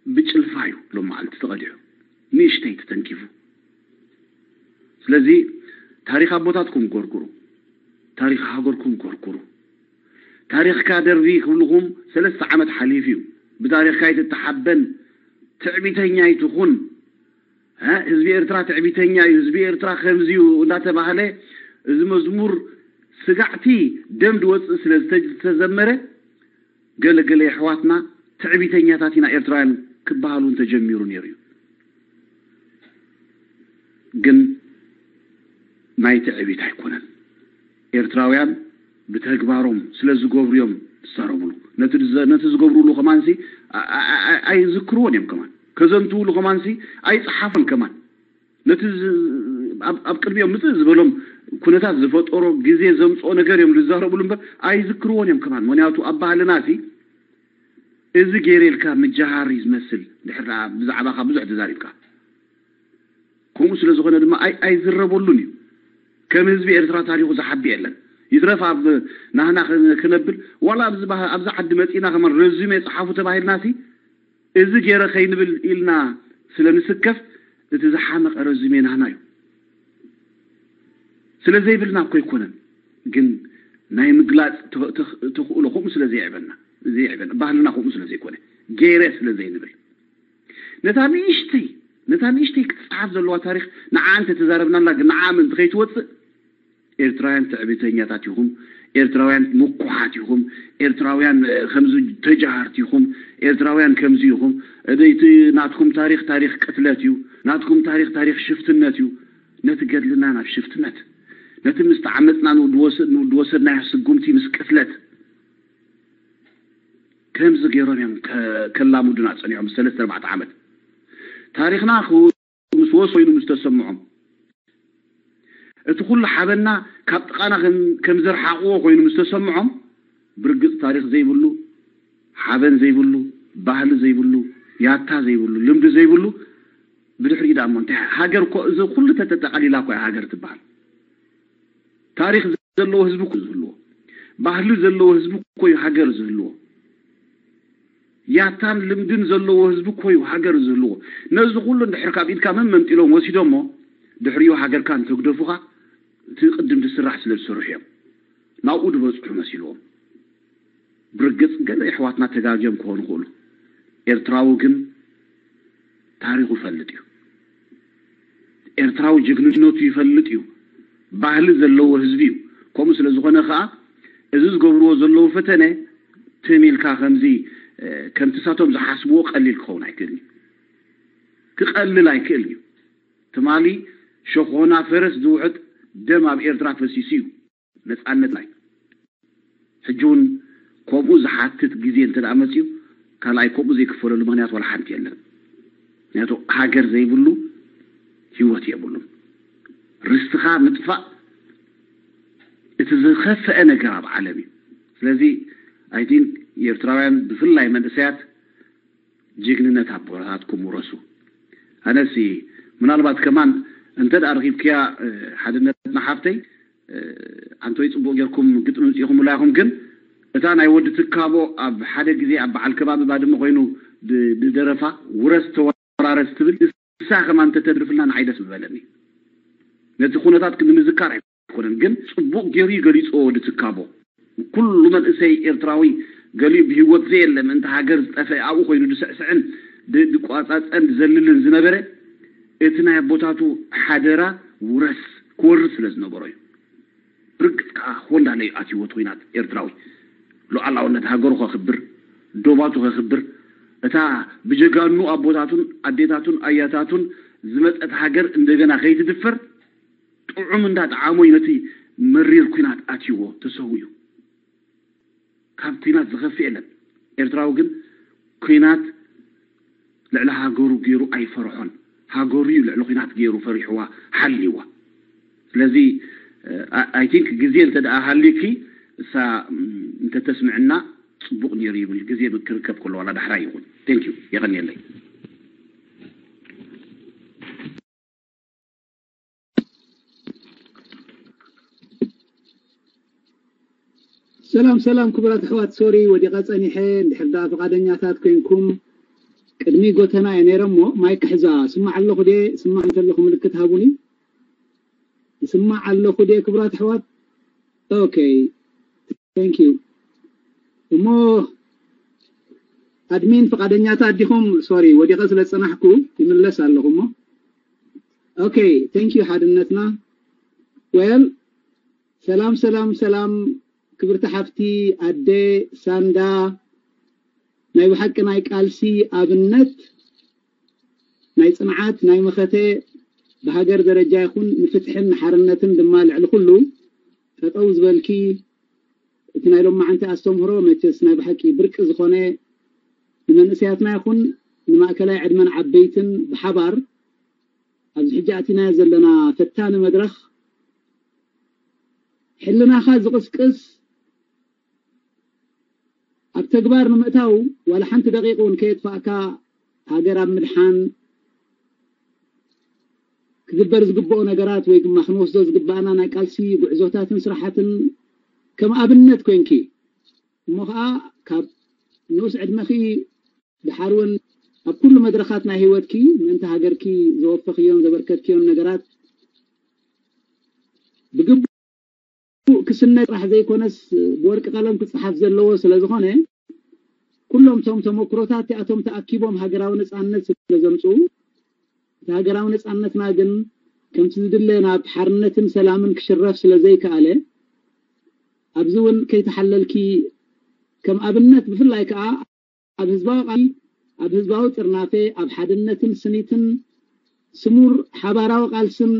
ብጭልፋ እዩ ሎም መዓልቲ ተቐዲሑ። ንእሽተይ ተተንኪፉ። ስለዚ ታሪኽ ኣቦታትኩም ጎርጉሩ፣ ታሪኽ ሃገርኩም ጎርጉሩ። ታሪኽካ ደርቢ ክብልኹም ሰለስተ ዓመት ሓሊፉ እዩ። ብታሪኽካ ኣይትተሓበን፣ ትዕቢተኛ ኣይትኹን። እ፣ ህዝቢ ኤርትራ ትዕቢተኛ እዩ፣ ህዝቢ ኤርትራ ከምዚ እዩ እንዳተባህለ፣ እዚ መዝሙር ስጋዕቲ ደም ዝወጽእ ስለ ዝተ-፣ ዝተዘመረ፣ ገለ ገለ የሕዋትና ትዕቢተኛታት ኢና ኤርትራውያን ክበሃሉ እንተጀሚሩ ነይሩ እዩ። ግን ናይ ትዕቢት ኣይኮነን። ኤርትራውያን ብተግባሮም ስለ ዝገብሩ እዮም ዝዛረብሉ። ነቲ ዝዘ-፣ ነቲ ዝገብርሉ ከማንሲ ኣ-፣ ኣ-፣ ኣ-፣ ኣይዝክርዎን እዮም ከማን። ከዘንትውሉ ከማንሲ ኣይጸሓፉን ከማን። ነቲ ዝ-፣ ኣብ፣ ኣብ ቅድሚኦም ምጽእ ዝበሎም ኩነታት ዝፈጠሮ ግዜ ዘምጽኦ ነገር እዮም ዝዛረብሉ እምበር ኣይዝክርዎን እዮም ከማን። ምኽንያቱ ኣብ ባህልና ሲ እዚ ገይረ ኢልካ ምጅሃር እዩ ዝመስል። ድሕር ደኣ ብዛዕባኻ ብዙሕ ተዛሪብካ። ከምኡ ስለ ዝኾነ ድማ ኣይ-፣ ኣይዝረበሉን እዩ። ከም ህዝቢ ኤርትራ ታሪኹ ዝሓቢ የለን። ይትረፍ ኣብ ናህና ክን-፣ ክነብል፣ ዋላ ኣብዚ ባህ-፣ ኣብዚ ዓዲ መጺእና ከማን ረዙሜ ጸሓፉ ተባሂልና ሲ፣ እዚ ገይረ ከይንብል ኢልና ስለ ንስከፍ፣ እቲ ዝሓመቐ ረዙሜ ናህና እዩ። ስለ ዘይብልና እኮ ኣይኮነን፣ ግን ናይ ምግላጽ ተ-፣ ተ-፣ ተኽእሎ ከምኡ ስለ ዘየዕበና፣ ዘየዕበና፣ ባህልና ከምኡ ስለ ዘይኮነ፣ ገይረ ስለ ዘይንብል። ነታ ንእሽተይ፣ ነታ ንእሽተይ ክትጸሓፍ ዘለዋ ታሪኽ ንዓ እንተ ተዛረብናላ፣ ግን ንዓ ምእንቲ ከይትወጽእ፣ ኤርትራውያን ትዕቢተኛታት ኢኹም፣ ኤርትራውያን ምኩሓት ኢኹም፣ ኤርትራውያን፣ እ፣ ከምዚ ተጃሃርቲ ኢኹም፣ ኤርትራውያን ከምዚ ኢኹም፣ እ፣ እቲ ናትኩም ታሪኽ ታሪኽ ቅትለት እዩ፣ ናትኩም ታሪኽ ታሪኽ ሽፍትነት እዩ። ነቲ ገድልና ናብ ሽፍትነት፣ ነቲ ምስ ተዓመጽና ንውዲ ወስ-፣ ንውዲ ወሰድናዮ ስጉምቲ ምስ ቅትለት፣ ከምዚ ገይሮም እዮም ከ-፣ ከላምዱና ጸኒሖም ሰለስተ ኣርባዕተ ዓመት። ታሪኽና ክው-፣ ምስ ወስ ኮይኑ ምስ ተሰምዖም፣ እቲ ኩሉ ሓበንና ካብ ጥቓና ከም፣ ከም ዘርሓቕዎ ኮይኑ ምስ ተሰምዖም፣ ብርግጽ ታሪኽ ዘይብሉ፣ ሓበን ዘይብሉ፣ ባህሊ ዘይብሉ፣ ያታ ዘይብሉ፣ ልምዲ ዘይብሉ፣ ብድሕሪኡ ደኣ እሞ እንታይ ሃገር እኮ እዚ ኩሉ ተተጠቓሊላ እኮ እያ ሃገር ትበሃል። ታሪኽ ዘለዎ ህዝቢ እኮ ዝህልዎ፣ ባህሊ ዘለዎ ህዝቢ እኮ እዩ ሃገር ዝህልዎ። ያታን ልምድን ዘለዎ ህዝቢ እኮ እዩ ሃገር ዝህልዎ። ነዚ ኩሉ እንድሕር ካብ ኢድካ መን መንጢሎም ወሲዶሞ፣ ድሕሪኡ ሃገርካ እንተግደፉኻ፣ እቲ ቅድም ዝስራሕ ስለ ዝሰርሑ እዮም። ናብኡ ዝበጽሑ መሲልዎም። ብርግጽ ገለ የሕዋትና ተጋግዮም ክኾኑ ይኽእሉ። ኤርትራዊ ግን ታሪኹ ይፈልጥ እዩ። ኤርትራዊ ጅግንነቱ ይፈልጥ እዩ። ባህሊ ዘለዎ ህዝቢ እዩ። ከምኡ ስለ ዝኾነ ከኣ፣ እዚ ዝገብርዎ ዘለዉ ፈተነ ትም ኢልካ ከምዚ፣ እ፣ ከምቲ ሳቶም ዝሓስብዎ ቀሊል ክኸውን ኣይክእልን እዩ። ክቐልል ኣይክእልን እዩ። ትማሊ ሸኾና ፈረስ ዝውሕጥ ደም ኣብ ኤርትራ ፈሲሱ እዩ። ነጻነት ናይ ሕጂ እውን ከምኡ ዝሓትት ግዜ እንተ ደኣ መጺኡ፣ ካልኣይ ከምኡ ዘይክፈለሉ ምኽንያት ዋላ ሓንቲ የለን። ምክንያቱ ሃገር ዘይብሉ ህይወት የብሉን። ርስትኻ ምጥፋእ እቲ ዝኸፍአ ነገር ኣብ ዓለም እዩ። ስለዚ፣ I think፣ ኤርትራውያን ብፍላይ መንእሰያት ጅግንነት ኣቦታትኩም ውረሱ። ኣነሲ ምናልባት ከማን እንተ ደኣ ረኺብክያ፣ እ፣ ሓድነትና ሓፍተይ፣ እ፣ ኣንቶይ ጽቡቕ ጌርኩም ግጥሚ ምጽኢኹምላ ኢኹም፣ ግን እታ ናይ ወዲ ትካቦ ኣብ ሓደ ግዜ ኣብ በዓል ከባቢ ባድመ ኮይኑ ድ-፣ ድደረፋ ውረስ ተወራረስ ትብል፣ እሳ ከማን እንተተድርፍልና ንዓይ ደስ ምበለኒ። ነቲ ኩነታት ክንምዝካር ኣይኮነን፣ ግን ጽቡቕ ጌሩ እዩ ገሊጽዎ ወዲ ትካቦ። ኩሉ መንእሰይ ኤርትራዊ ገሊኡ ብህይወት ዘየለ፣ ምእንቲ ሃገር ዝጠፍአ ኣብኡ ኮይኑ ድስዕስዕን ድ-፣ ድቋጻጸን ድዘልልን ዝነበረ፣ እቲ ናይ ኣቦታቱ ሓደራ ውረስ ክወርስ ስለ ዝነበሮ እዩ። ርግጽ ከኣ ሆንዳለ እዩ ኣትይዎ እቲ ኲናት ኤርትራዊ። ሉዓላውነት ሃገሩ ከኽብር፣ ዶባቱ ከኽብር፣ እታ ብጀጋኑ ኣቦታቱን ኣዴታቱን ኣያታቱን ዝመጸት ሃገር እንደገና ከይትድፈር ጥዑም እንዳጠዓሞ እዩ ነቲ መሪር ኲናት ኣትይዎ ተሰዊኡ። ካብ ኲናት ዝኸፍእ የለን። ኤርትራዊ ግን ኲናት ልዕሊ ሃገሩ ገይሩ ኣይፈርሖን። ሃገሩ እዩ ልዕሊ ኲናት ገይሩ ፈሪሕዋ፣ ሓልይዋ። ስለዚ፣ እ፣ I think ግዜ እንተ ደኣ ሃልዩኪ፣ እሳ፣ ም፣ እንተ ተስምዕና ጽቡቕ ነይሩ ይብል። ግዜ ክርከብ ከሎ ዋላ ዳሕራይ ይኹን። Thank you። የቐንየለይ። ሰላም፣ ሰላም፣ ክቡራት ኣሕዋት፣ ሶሪ፣ ወዲቐ ጸኒሐ። እንድሕር ደኣ ፍቓደኛታት ኮይንኩም፣ ቅድሚ ጎተና እየ ነይረ እሞ፣ ማይክ ክሕዛ። ስማዕ ኣለኹ ድየ? ስማዕ እንተለኹ ምልክት ሃቡኒ። ይስማዕ ኣለኹ ድየ፣ ክቡራት ኣሕዋት? ኦኬ፣ thank you። እሞ፣ ኣድሚን፣ ፍቓደኛታት ዲኹም? ሶሪ፣ ወዲቐ ስለ ዝጸናሕኩ፣ ይምለስ ኣለኹ እሞ። ኦኬ፣ thank you ሓድነትና። Well፣ ሰላም፣ ሰላም፣ ሰላም፣ ክብርቲ ሓፍቲ ኣደ ሳንዳ፣ ናይ ብሓቂ ናይ ቃልሲ ኣብነት፣ ናይ ጽንዓት፣ ናይ መኸተ፣ ብሃገር ደረጃ ይኹን ንፍትሕን ንሓርነትን ድማ ልዕሊ ኩሉ ጠጠው ዝበልኪ፣ እቲ ናይ ሎማዓንቲ ኣስተምህሮ መቸስ ናይ ብሓቂ ብርቂ ዝኾነ፣ ንመንእሰያትና ይኹን ንማእከላይ ዕድመን ዓበይትን ብሓባር ኣብዚ ሕጂ ኣቲናዮ ዘለና ፈታኒ መድረኽ፣ ሕልናኻ ዝቕስቅስ፣ ኣብ ተግባር ንምእታው ዋላ ሓንቲ ደቂቕ እውን ከየጥፋእካ፣ ሃገር ኣብ ምድሓን ክግበር ዝግብኦ ነገራት ወይ ድማ ክንወስዶ ዝግባኣና ናይ ቃልሲ ጉዕዞታትን ስራሓትን ከም ኣብነት ኮይንኪ፣ እሞ ኸዓ ካብ ንኡስ ዕድመኺ ደሓር እውን ኣብ ኩሉ መድረኻት ናይ ህይወትኪ ምእንቲ ሃገርኪ ዘወፈኽዮን ዘበርከትክዮን ነገራት ብግቡእ ክስነ ጥራሕ ዘይኮነስ፣ ብወርቂ ቀለም ክጸሓፍ ዘለዎ ስለ ዝኾነ፣ ኩሎም እቶም ተመክሮታት እቲኣቶም ተኣኪቦም ሃገራዊ ነጻነት ስለ ዘምጽኡ፣ እቲ ሃገራዊ ነጻነትና ግን ከምቲ ዝድለ ናብ ሓርነትን ሰላምን ክሽረፍ ስለ ዘይከኣለ፣ ኣብዚ እውን ከይተሓለልኪ፣ ከም ኣብነት ብፍላይ ከኣ ኣብ ህዝባዊ ቃል፣ ኣብ ህዝባዊ ጥርናፈ፣ ኣብ ሓድነትን ስኒትን ስሙር ሓባራዊ ቃልስን፣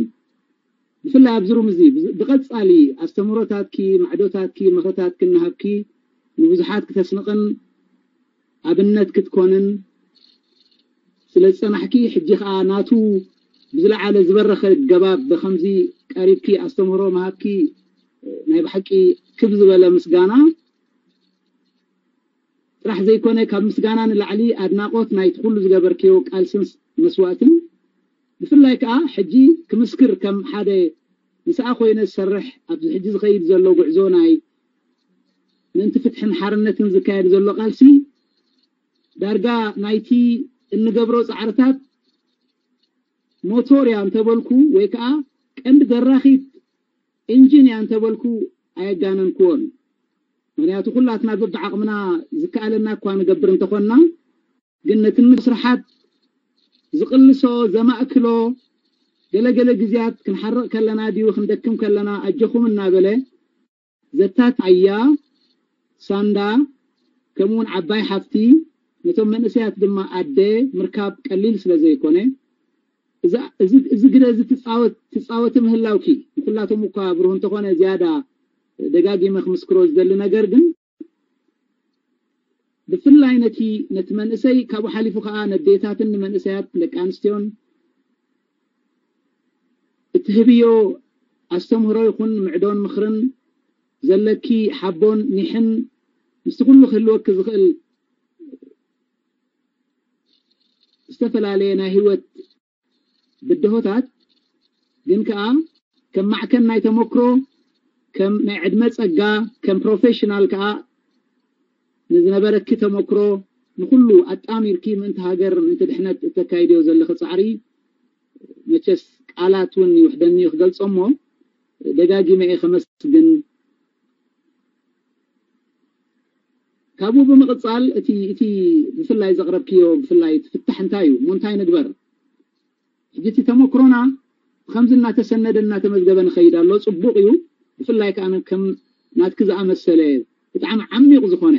ብፍላይ ኣብዚ ሩም እዚ ብዝ-፣ ብቐጻሊ ኣስተምህሮታትኪ፣ ማዕዶታትኪ፣ መኸታትኪ እናሃብኪ ንብዙሓት ክተስንቕን ኣብነት ክትኮንን ስለ ዝጸናሕኪ፣ ሕጂ ኸኣ ናቱ ብዝለዓለ ዝበረኸ ገባብ ብኸምዚ ቀሪብኪ ኣስተምህሮ ምሃብኪ ናይ ብሓቂ ክብ ዝበለ ምስጋና ጥራሕ ዘይኮነ፣ ካብ ምስጋና ንላዕሊ ኣድናቖት ናይቲ ኩሉ ዝገበርክዮ ቃልስን መስዋእትን፣ ብፍላይ ከኣ ሕጂ ክምስክር ከም ሓደ ምስኣ ኮይነ ዝሰርሕ ኣብዚ ሕጂ ዝኸይድ ዘሎ ጉዕዞ ናይ ምእንቲ ፍትሕን ሓርነትን ዝካየድ ዘሎ ቃልሲ ዳርጋ ናይቲ እንገብሮ ጻዕርታት ሞቶር እያ እንተበልኩ ወይ ከዓ ቀንዲ ደራኺት ኢንጂን እያ እንተበልኩ ኣየጋነንክዎን። ምክንያቱ ኩላትና በብዓቕምና ዝከኣለና እኳ ንገብር እንተኾንና፣ ግን ነቲ ስርሓት ዝቕልሶ፣ ዘማእክሎ፣ ገለገለ ግዜያት ክንሓርቕ ከለና ድዩ ክንደክም ከለና ኣጆኹም እናበለ ዘታት ኣያ ሳንዳ፣ ከምኡውን ዓባይ ሓፍቲ፣ ነቶም መንእሰያት ድማ ኣደ ምርካብ ቀሊል ስለ ዘይኮነ፣ እዚ ግደ እዚ ትፃወት ትፃወቲ ምህላውኪ፣ ንኩላቶም እኳ ብሩህ እንተኾነ ዝያዳ ደጋጊመ ክምስክሮ ዝደሊ ነገር ግን፣ ብፍላይ ነቲ ነቲ መንእሰይ፣ ካብኡ ሓሊፉ ከዓ ነዴታትን ንመንእሰያት ደቂ ኣንስትዮን እትህብዮ ኣስተምህሮ ይኹን ምዕዶን ምኽርን፣ ዘለኪ ሓቦን ኒሕን፣ ምስቲ ኩሉ ክህልወኪ ዝኽእል ዝተፈላለየ ናይ ህይወት ብድሆታት፣ ግን ከኣ ከም ማዕከን ናይ ተመክሮ፣ ከም ናይ ዕድመ ጸጋ፣ ከም ፕሮፌሽናል ከኣ ንዝነበረኪ ተመክሮ፣ ንኹሉ ኣጣሚርኪ ምእንቲ ሃገር፣ ምእንቲ ድሕነት እተካይድዮ ዘለኺ ጻዕሪ፣ መቸስ ቃላት እውን ይውሕደኒ እዩ ክገልጾ እሞ፣ ደጋጊመ እየ ከመስግን። ካብኡ ብምቕጻል እቲ እቲ ብፍላይ ዘቕረብክዮ፣ ብፍላይ እቲ ፍታሕ እንታይ እዩ እሞ እንታይ ንግበር? ሕጂ እቲ ተመክሮና ብኸምዚ እናተሰነደ እናተመዝገበ ንኸይድ ኣሎ፣ ጽቡቕ እዩ። ብፍላይ ከኣ ከም ናትኪ ዝኣመሰለ ብጣዕሚ ዓሚቕ ዝኾነ፣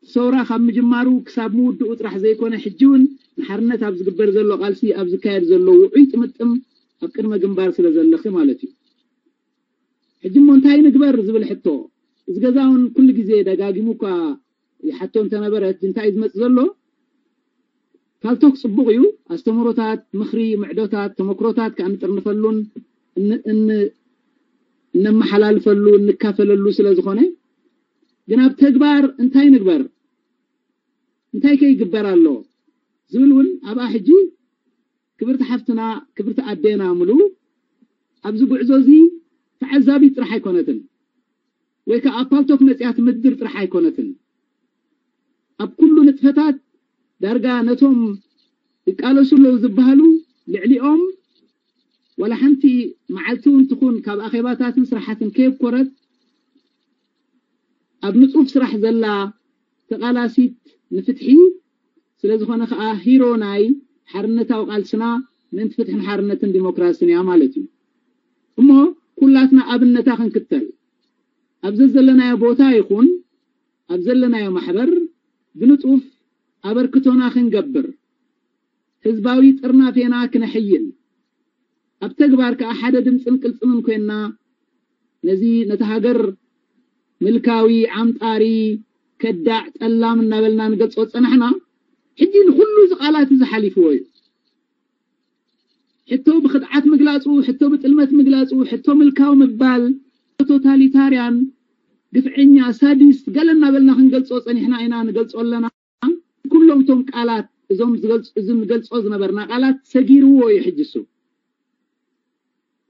እቲ ሰውራ ካብ ምጅማሩ ክሳብ ምውድኡ ጥራሕ ዘይኮነ፣ ሕጂ እውን ንሓርነት ኣብ ዝግበር ዘሎ ቃልሲ፣ ኣብ ዝካየድ ዘሎ ውዑይ ጥምጥም ኣብ ቅድመ ግንባር ስለ ዘለኺ ማለት እዩ። ሕጂ እሞ እንታይ ንግበር ዝብል ሕቶ፣ እዚ ገዛ እውን ኩሉ ግዜ ደጋጊሙ እኳ ይሓቶ እንተነበረ፣ ሕጂ እንታይ እዩ ዝመጽእ ዘሎ? ፓልቶክ ጽቡቕ እዩ። ኣስተምህሮታት፣ ምኽሪ፣ ምዕዶታት፣ ተመክሮታት ከኣ እንጥርንፈሉን እን- እን- እነመሓላልፈሉ፣ እንካፈለሉ ስለ ዝኾነ፣ ግን ኣብ ተግባር እንታይ ንግበር? እንታይ ከ ይግበር ኣሎ? ዝብል እውን ኣብኣ ሕጂ ክብርቲ ሓፍትና፣ ክብርቲ ኣዴና ምሉ ኣብዚ ጉዕዞ እዚ ተዓዛቢት ጥራሕ ኣይኮነትን፣ ወይ ከኣ ኣብ ፓልቶክ መጽያ ትምድር ጥራሕ ኣይኮነትን። ኣብ ኩሉ ንጥፈታት ዳርጋ ነቶም ይቃለሱ ኣለዉ ዝበሃሉ ልዕሊኦም ዋላ ሓንቲ መዓልቲ እውን ትኹን ካብ ኣኼባታትን ስራሓትን ከየብኮረት ኣብ ንጡፍ ስራሕ ዘላ ተቓላሲት ንፍትሒ ስለ ዝኾነ ከኣ ሂሮ ናይ ሓርነታዊ ቃልስና ምእንቲ ፍትሕን ሓርነትን ዲሞክራስን እያ ማለት እዩ። እሞ ኩላትና ኣብነታ ክንክተል፣ ኣብ ዘዘለናዮ ቦታ ይኹን ኣብ ዘለናዮ ማሕበር ብንጡፍ ኣበርክቶና ክንገብር፣ ህዝባዊ ጥርናፌና ክነሐይል፣ ኣብ ተግባር ከኣ ሓደ ድምፅን ቅልፅምን ኮይንና ነዚ ነቲ ሃገር ምልካዊ ዓምጣሪ ከዳዕ ጠላም እናበልና ንገልፆ ዝፀናሕና፣ ሕጂ ንኩሉ እዚ ቃላት እዚ ሓሊፍዎ እዩ። ሕቶ ብክድዓት ምግላፁ፣ ሕቶ ብጥልመት ምግላፁ፣ ሕቶ ምልካዊ ምባል፣ ቶታሊታርያን፣ ግፍዐኛ፣ ሳዲስት ገለ እናበልና ክንገልፆ ፀኒሕና ኢና፣ ንገልፆ ኣለና። ኩሎም እቶም ቃላት እዞም ዝገልፁ፣ እዚ ንገልፆ ዝነበርና ቃላት ሰጊርዎ እዩ ሕጂ እሱ።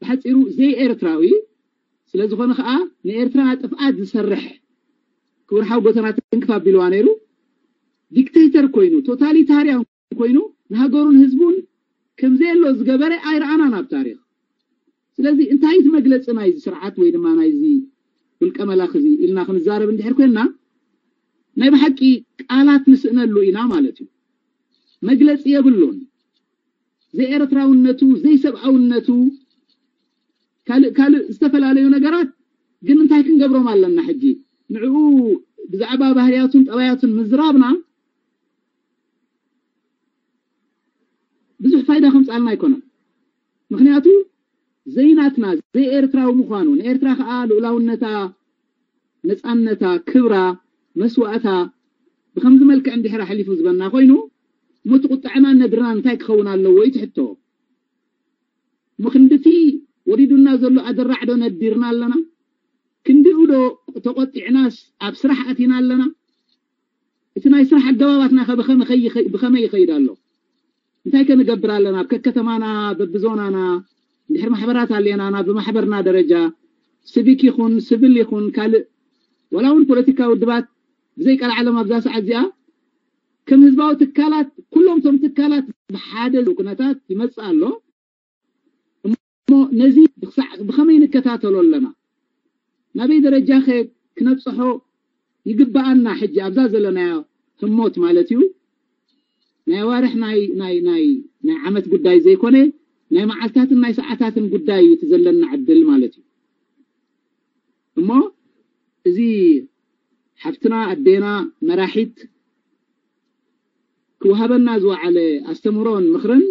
ብሓፂሩ ዘይኤርትራዊ ስለ ዝኾነ ከዓ ንኤርትራ ጥፍኣት ዝሰርሕ ክቡር ሓው ጎተና ትንክፍ ኣቢልዋ ነይሩ። ዲክቴተር ኮይኑ፣ ቶታሊታርያን ኮይኑ ንሃገሩን ህዝቡን ከም ዘየሎ ዝገበረ ኣይረኣናን ኣብ ታሪኽ። ስለዚ እንታይ እቲ መግለፂ ናይዚ ስርዓት ወይ ድማ ናይዚ ውልቀ መላኺ እዚ ኢልና ክንዛረብ እንድሕር ኮይንና ናይ ብሓቂ ቃላት ንስእነሉ ኢና ማለት እዩ። መግለፂ የብሉን። ዘይኤርትራውነቱ፣ ዘይሰብኣውነቱ፣ ካልእ ካልእ ዝተፈላለዩ ነገራት ግን እንታይ ክንገብሮም ኣለና ሕጂ? ንዕኡ ብዛዕባ ባህርያቱን ጠባያቱን ምዝራብና ብዙሕ ፋይዳ ከምፅኣልና ኣይኮነን። ምክንያቱ ዘይናትና፣ ዘይኤርትራዊ ምዃኑ፣ ንኤርትራ ከዓ ልኡላውነታ፣ ነፃነታ፣ ክብራ፣ መስዋእታ ብከምዚ መልክዕ እንድሕር ኣሕሊፉ ዝበና ኮይኑ፣ እሞ እቲ ቁጥዕናን ነድርናን እንታይ ክኸውን ኣለዎ እዩ እቲ ሕቶ። እሞ ክንድቲ ወሪዱና ዘሎ ኣደራዕ ዶ ነዲርና ኣለና? ክንድኡ ዶ ተቆጢዕናስ ኣብ ስራሕ ኣቲና ኣለና? እቲ ናይ ስራሕ ኣገባባትና ከ ብኸመ- ከይኸ- ብኸመይ ይኸይድ ኣሎ? እንታይ ከ ንገብር ኣለና? ኣብ ከከተማና በብዞናና እንድሕር ማሕበራት ኣለናና ብማሕበርና ደረጃ ሲቪክ ይኹን ስብል ይኹን ካልእ ዋላ እውን ፖለቲካዊ ውድባት ብዘይ ቀልዓለም ኣብዛ ሰዓት እዚኣ ከም ህዝባዊ ትካላት፣ ኩሎም እቶም ትካላት ብሓደ ኩነታት ይመጽእ ኣሎ። እሞ ነዚ ብክሳዕ ብኸመይ ንከታተሎ ኣለና? ናበይ ደረጃ ከ ክነብጽሖ ይግብኣና? ሕጂ ኣብዛ ዘለናዮ ህሞት ማለት እዩ፣ ናይ ኣዋርሕ ናይ ናይ ናይ ናይ ዓመት ጉዳይ ዘይኮነ፣ ናይ መዓልታትን ናይ ሰዓታትን ጉዳይ እዩ እቲ ዘለና ዕድል ማለት እዩ። እሞ እዚ ሓፍትና ኣዴና መራሒት ክወሃበና ዝወዓለ ኣስተምህሮን ምኽርን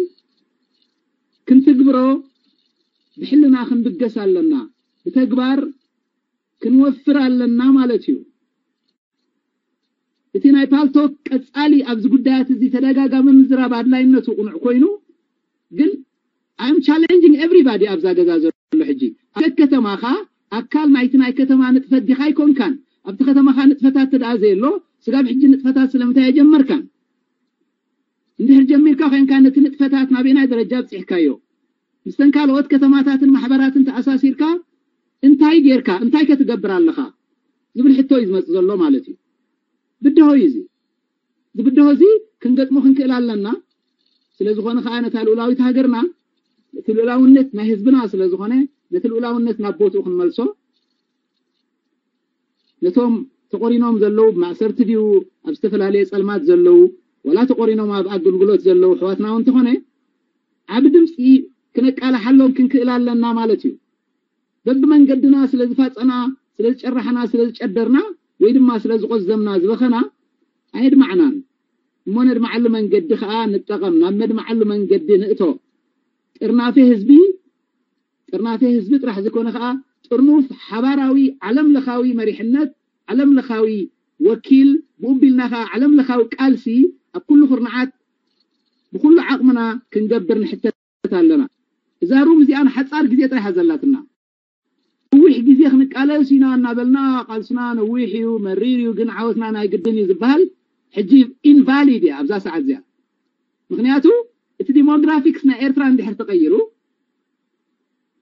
ክንትግብሮ ብሕልና ክንብገስ ኣለና። ብተግባር ክንወፍር ኣለና ማለት እዩ። እቲ ናይ ፓልቶክ ቀጻሊ ኣብዚ ጉዳያት እዚ ተደጋጋሚ ምዝራብ ኣድላይነቱ ቅኑዕ ኮይኑ፣ ግን I'm challenging everybody ኣብዛ ገዛ ዘሎ ሕጂ። ኣብ ከተማኻ ኣካል ናይቲ ናይ ከተማ ንጥፈት ዲኻ ኣይኮንካን? ኣብቲ ከተማኻ ንጥፈታት ተደኣ ዘየሎ፣ ስጋብ ሕጂ ንጥፈታት ስለምንታይ ኣይጀመርካን? እንድሕር ጀሚርካ ኮይንካ፣ ነቲ ንጥፈታት ናበየናይ ደረጃ ኣብጺሕካዮ? ምስተን ካልኦት ከተማታትን ማሕበራትን ተኣሳሲርካ እንታይ ጌርካ፣ እንታይ ከትገብር ኣለኻ ዝብል ሕቶ እዩ ዝመጽእ ዘሎ ማለት እዩ። ብድሆ እዩ እዚ። እዚ ብድሆ እዚ ክንገጥሞ ክንክእል ኣለና። ስለ ዝኾነ ከኣ ነታ ልኡላዊት ሃገርና፣ እቲ ልኡላውነት ናይ ህዝብና ስለ ዝኾነ፣ ነቲ ልኡላውነት ናብ ቦትኡ ክንመልሶ፣ ነቶም ተቆሪኖም ዘለዉ፣ ብማእሰርቲ ድዩ ኣብ ዝተፈላለየ ጸልማት ዘለዉ፣ ወላ ተቆሪኖም ኣብ ኣገልግሎት ዘለዉ ኣሕዋትና እውን እንተኾነ፣ ዓቢ ድምጺ ክነቃልሓሎም ክንክእል ኣለና ማለት እዩ። በብመንገድና ስለ ዝፋጸና፣ ስለ ዝጨራሕና፣ ስለ ዝጨደርና፣ ወይ ድማ ስለ ዝቆዘምና ዝበኸና ኣየድማዕናን። እሞ ነድማዓሉ መንገዲ ከኣ ንጠቐም፣ ናብ መድማዓሉ መንገዲ ንእቶ። ጥርናፌ ህዝቢ፣ ጥርናፌ ህዝቢ ጥራሕ ዘይኮነ ከኣ ጥርኑፍ ሓባራዊ ዓለም ለኻዊ መሪሕነት፣ ዓለም ለኻዊ ወኪል፣ ብኡ ቢልና ከኣ ዓለም ለኻዊ ቃልሲ ኣብ ኩሉ ኩርናዓት ብኩሉ ዓቕምና ክንገብር ንሕተት ኣለና። እዛ ሩም እዚኣ ንሓጻር ግዜ ጥራሕ እያ ዘላትና። ነዊሕ ግዜ ክንቃለስ ኢና እናበልና፣ ቃልስና ነዊሕ እዩ፣ መሪር እዩ፣ ግን ዓወትና ናይ ግድን እዩ ዝበሃል ሕጂ ኢንቫሊድ እያ ኣብዛ ሰዓት እዚኣ። ምኽንያቱ እቲ ዲሞግራፊክስ ናይ ኤርትራ እንድሕር ተቐይሩ፣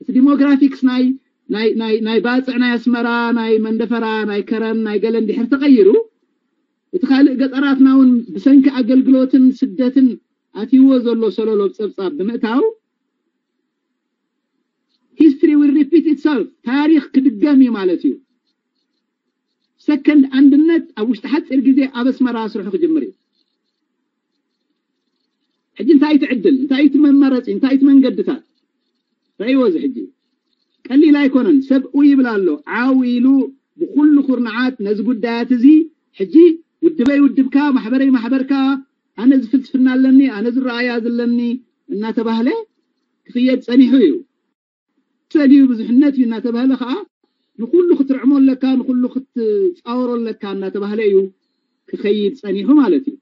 እቲ ዲሞግራፊክስ ናይ ናይ ናይ ናይ ባጽዕ ናይ ኣስመራ፣ ናይ መንደፈራ፣ ናይ ከረን፣ ናይ ገለ እንድሕር ተቐይሩ፣ እቲ ካልእ ገጠራትና እውን ብሰንኪ ኣገልግሎትን ስደትን ኣትይዎ ዘሎ ሰለሎ ጸብጻብ ብምእታው፣ history will repeat itself፣ ታሪኽ ክድገም እዩ ማለት እዩ። ሰከንድ ኣንድነት ኣብ ውሽጢ ሓጺር ግዜ ኣብ ኣስመራ ስርሑ ክጅምር እዩ። ሕጂ እንታይ እቲ ዕድል? እንታይ እቲ መመረጺ? እንታይ እቲ መንገድታት? ረእይዎ፣ እዚ ሕጂ ቀሊል ኣይኮነን። ሰብ ኡይ ይብል ኣሎ። ዓው ኢሉ ብኹሉ ኩርናዓት ነዚ ጉዳያት እዚ፣ ሕጂ ውድበይ ውድብካ፣ ማሕበረይ ማሕበርካ፣ ኣነ እዚ ፍልስፍና ኣለኒ፣ ኣነ እዚ ረኣያ ዘለኒ እናተባህለ ክኽየድ ጸኒሑ እዩ። ሰልዩ ብዙሕነት እዩ እናተባህለ ከኣ፣ ንኹሉ ክትርዕሞ ኣለካ፣ ንኹሉ ክትጻወሮ ኣለካ እናተባህለ እዩ ክኸይድ ጸኒሑ ማለት እዩ።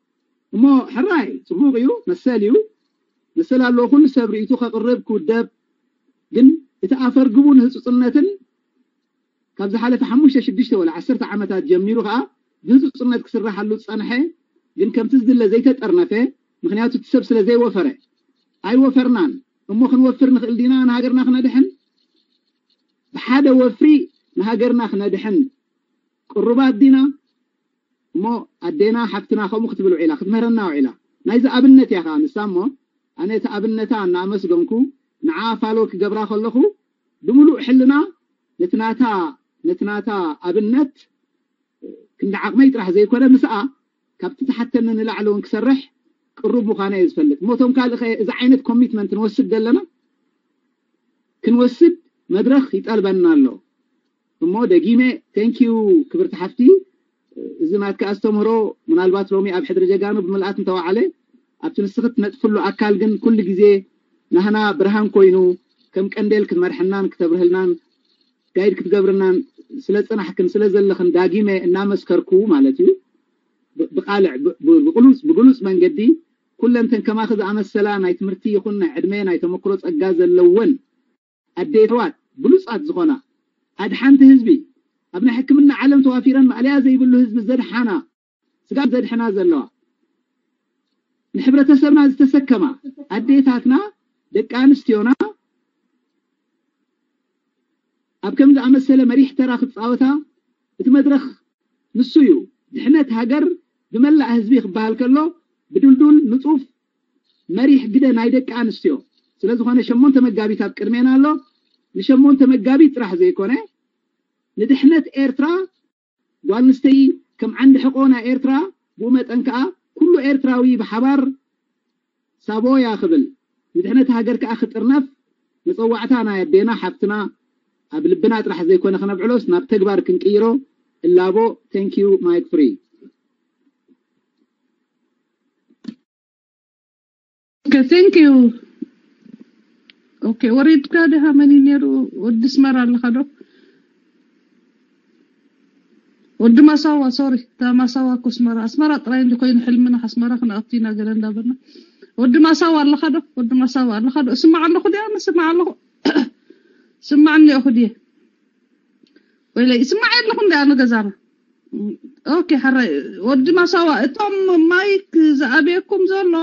እሞ ሕራይ ጽቡቕ እዩ፣ መሰል እዩ። መሰል ኣለዎ ኩሉ ሰብ ርእይቱ ከቕርብ፣ ክውደብ። ግን እቲ ኣፈርግቡ ንህጹጽነትን ካብ ዝሓለፈ ሓሙሽተ፣ ሽዱሽተ ወላ ዓሰርተ ዓመታት ጀሚሩ ከኣ ብህጹጽነት ክስራሓሉ ዝጸንሐ፣ ግን ከምቲ ዝድለ ዘይተጠርነፈ፣ ምኽንያቱ እቲ ሰብ ስለ ዘይወፈረ። ኣይወፈርናን። እሞ ክንወፍር ንኽእል ዲና ንሃገርና ክነድሕን? ብሓደ ወፍሪ ንሃገርና ክነድሕን ቅሩባት ዲና? እሞ ኣዴና ሓፍትና ከምኡ ክትብል ውዒላ፣ ክትምህረና ውዒላ። ናይዚ ኣብነት እያ ከኣ ንሳ። እሞ ኣነ እቲ ኣብነታ እናኣመስገንኩ፣ ንዓ ፋሎ ክገብራ ከለኹ፣ ብምሉእ ሕልና ነቲ ናታ፣ ነቲ ናታ ኣብነት ክንዲ ዓቕመይ ጥራሕ ዘይኮነ፣ ምስኣ ካብቲ ትሓተኒ ንላዕሊ እውን ክሰርሕ ቅሩብ ምዃነ እየ ዝፈልጥ። እሞ እቶም ካልእ ኸ እዚ ዓይነት ኮሚትመንት ንወስድ ዘለና? ክንወስድ መድረኽ ይጠልበና ኣሎ። እሞ ደጊመ ቴንኪዩ ክብርቲ ሓፍቲ፣ እዚ ናትካ ኣስተምህሮ ምናልባት ሎሚ ኣብ ሕድሪ ጀጋኑ ብምልኣት እንተወዓለ፣ ኣብቲ ንስኺ ትነጥፍሉ ኣካል ግን ኩሉ ግዜ ናህና ብርሃን ኮይኑ፣ ከም ቀንዴል ክትመርሐናን ክተብርህልናን ጋይድ ክትገብርናን ስለ ጽናሕክን ስለ ዘለኽን ዳጊመ እናመስከርኩ ማለት እዩ። ብ-፣ ብቓልዕ ብ-፣ ብ-፣ ብቕሉጽ፣ ብግሉጽ መንገዲ ኩለንተን ከማኺ ዝኣመሰላ ናይ ትምህርቲ ይኹን ናይ ዕድመ ናይ ተመክሮ ጸጋ ዘለወን ኣዴታት ብሉጻት ዝኾና ኣድሓንቲ ህዝቢ ኣብ ናይ ሕክምና ዓለም ተዋፊረን ማእለያ ዘይብሉ ህዝቢ ዘድሓና ስጋብ ዘድሕና ዘለዋ ንሕብረተሰብና ዝተሰከማ ኣዴታትና ደቂ ኣንስትዮና ኣብ ከም ዝኣመሰለ መሪሕ ተራ ክጻወታ እቲ መድረኽ ንሱ እዩ። ድሕነት ሃገር ብመላእ ህዝቢ ክበሃል ከሎ ብድልዱል ንጹፍ መሪሕ ግደ ናይ ደቂ ኣንስትዮ ስለ ዝኾነ ሸሞንተ መጋቢት ኣብ ቅድሜና ኣሎ። ንሸሞንተ መጋቢት ጥራሕ ዘይኮነ ንድሕነት ኤርትራ ጓል ኣንስተይቲ ከም ዓንዲ ሕቆ ናይ ኤርትራ ብኡ መጠን ከኣ ኩሉ ኤርትራዊ ብሓባር ሳቦያ ክብል ንድሕነት ሃገር ከኣ ክጥርነፍ መጸዋዕታ ናይ ኣዴና ሓብትና ኣብ ልብና ጥራሕ ዘይኮነ ክነብዕሎስ ናብ ተግባር ክንቅይሮ እላቦ። Thank you, mic free። Okay, thank you. Okay, ወሪድካ ድኻ መን እዩ ነይሩ? ወዲ ኣስመራ ኣለኻ ዶ? ወዲ ማሳዋ፣ ሶሪ፣ እታ ማሳዋ እኮ ኣስመራ፣ ኣስመራ ጥራይ እንዲ ኮይኑ ሕልምና ኣስመራ ክንኣቱ ኢና ገለ እንዳበልና። ወዲ ማሳዋ ኣለኻ ዶ? ወዲ ማሳዋ ኣለኻ ዶ? እስማዕ ኣለኹ ድያ? እስማዕ ኣለኹ። ስማዕ እኒኦኹ ድየ? ወይለ ይስማዕ ኣለኹ እንዲ ኣነ ገዛና። ኦኬ፣ ሓራይ ወዲ ማሳዋ፣ እቶም ማይክ ዝኣበየኩም ዘሎ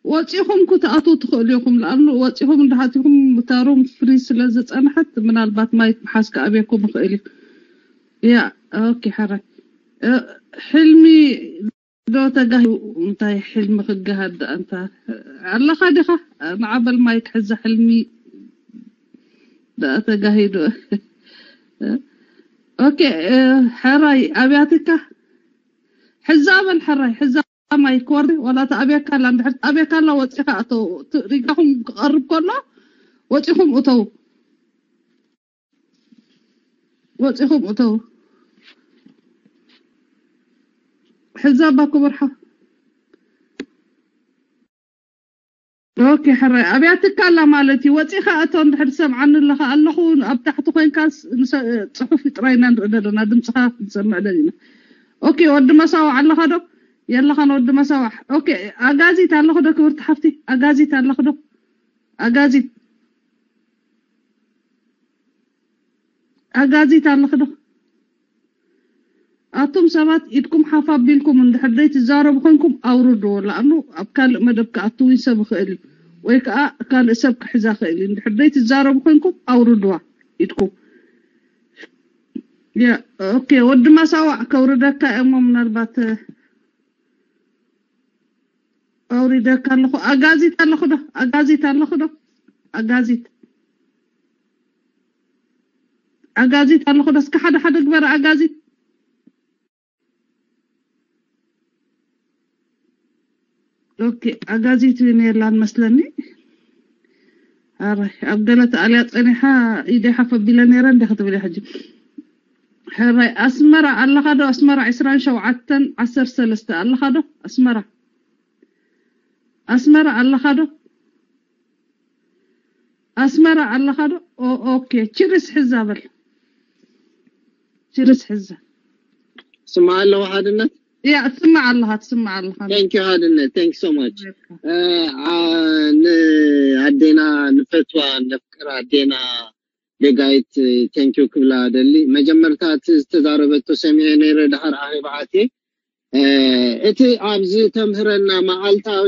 ወፂኹም ክትኣትዉ ትኽእሉ ኢኹም። ለኣኑ ወፂኹም እንዳሓቲኹም እታ ሩም ፍሪ ስለ ዝፀንሐት ምናልባት ማይክ ምሓዝ ክኣብየኩም ይኽእል እዩ። ያ፣ ኦኬ፣ ሓራይ። እ፣ ሕልሚ ዶ ተጋሂዱ? እንታይ ሕልሚ ክገሃድ ደኣ እንታ ኣለኻ ዲኻ? ንዓበል ማይክ ሕዛ ሕልሚ ደኣ ተጋሂዱ። ኦኬ፣ እ፣ ሕራይ ኣብያትካ ሕዛ በል፣ ሕራይ ሕዛ ማይክ ወርዲ፣ ዋላ ተኣብየካ ኣላ፣ እንድሕር ተኣብየካ ኣላ ወፂኻ እተው። ት-፣ ሪጋኹም ክቐርብ ከሎ ወፂኹም እተው። ወፂኹም እተው። ሕዛ እባ ክቡር ሓ-፣ ኦኬ፣ ሕራይ ኣብያትካ ኣላ ማለት እዩ። ወፂኻ እቶ፣ እንድሕር ትሰምዓኒ ኣለኻ ኣለኹ፣ ኣብ ታሕቲ ኮይንካ ስ-፣ ንሰ-፣ ፅሑፍ ጥራይ ኢና ንርኢ ዘለና፣ ድምፅኻ ክንሰምዕ ደሊና። ኦኬ፣ ወዲ መሳዋዕ ኣለኻ ዶ? የለኻን ወዲ መሳዋዕ። ኦኬ፣ ኣጋዚት ኣለኹ ዶ ክብርቲ ሓፍቲ? ኣጋዚት ኣለኹ ዶ? ኣጋዚት፣ ኣጋዚት ኣለኹ ዶ? ኣቱም ሰባት ኢድኩም ሓፍ ኣቢልኩም እንድሕር ደይ ትዛረቡ ኮይንኩም ኣውርድዎ። ለኣኑ ኣብ ካልእ መደብ ክኣትው ሰብ ይኽእል እዩ፣ ወይ ከዓ ካልእ ሰብ ክሕዛ ክእል እዩ። እንድሕር ደይ ትዛረቡ ኮይንኩም ኣውርድዋ ኢድኩም። ያ፣ ኦኬ፣ ወዲ ማሳዋዕ ከውርደካ እሞ ምናልባት ኣውሪደካ ኣለኹ። ኣጋዚት ኣለኹ ዶ? ኣጋዚት ኣለኹ ዶ? ኣጋዚት፣ ኣጋዚት ኣለኹ ዶ? እስከ ሓደ ሓደ ግበር ኣጋዚት። ኦኬ፣ ኣጋዚት እውን የላን መስለኒ። ኣረ፣ ኣብ ገለ ተኣልያ ጸኒሓ ኢደይ ሓፍ ኣቢለ ነይረ እንደ ክትብል እያ ሕጂ። ሕራይ ኣስመራ ኣለኻ ዶ? ኣስመራ ዕስራን ሸውዓተን ዓሰርተ ሰለስተ ኣለኻ ዶ? ኣስመራ፣ ኣስመራ ኣለኻ ዶ? ኣስመራ ኣለኻ ዶ? ኦ፣ ኦኬ፣ ችርስ ሕዛ በል። ችርስ ሕዛ። ስማዕ ኣለኹ ሓድነት። ያ፣ ትስማዕ ኣለኻ፣ ትስማዕ ኣለኻ። Thank you ሓድነት። Thank you so much። እ፣ ኣ፣ ንኣዴና ንፈትዋ ነፍቅር ኣዴና ቤጋይት thank you ክብላ ደሊ። መጀመርታ እቲ ዝተዛረበቶ ሰሚዐ ነይረ፣ ድሓር ኣኺባዓት እየ። እ፣ እቲ ኣብዚ ተምህረና መዓልታዊ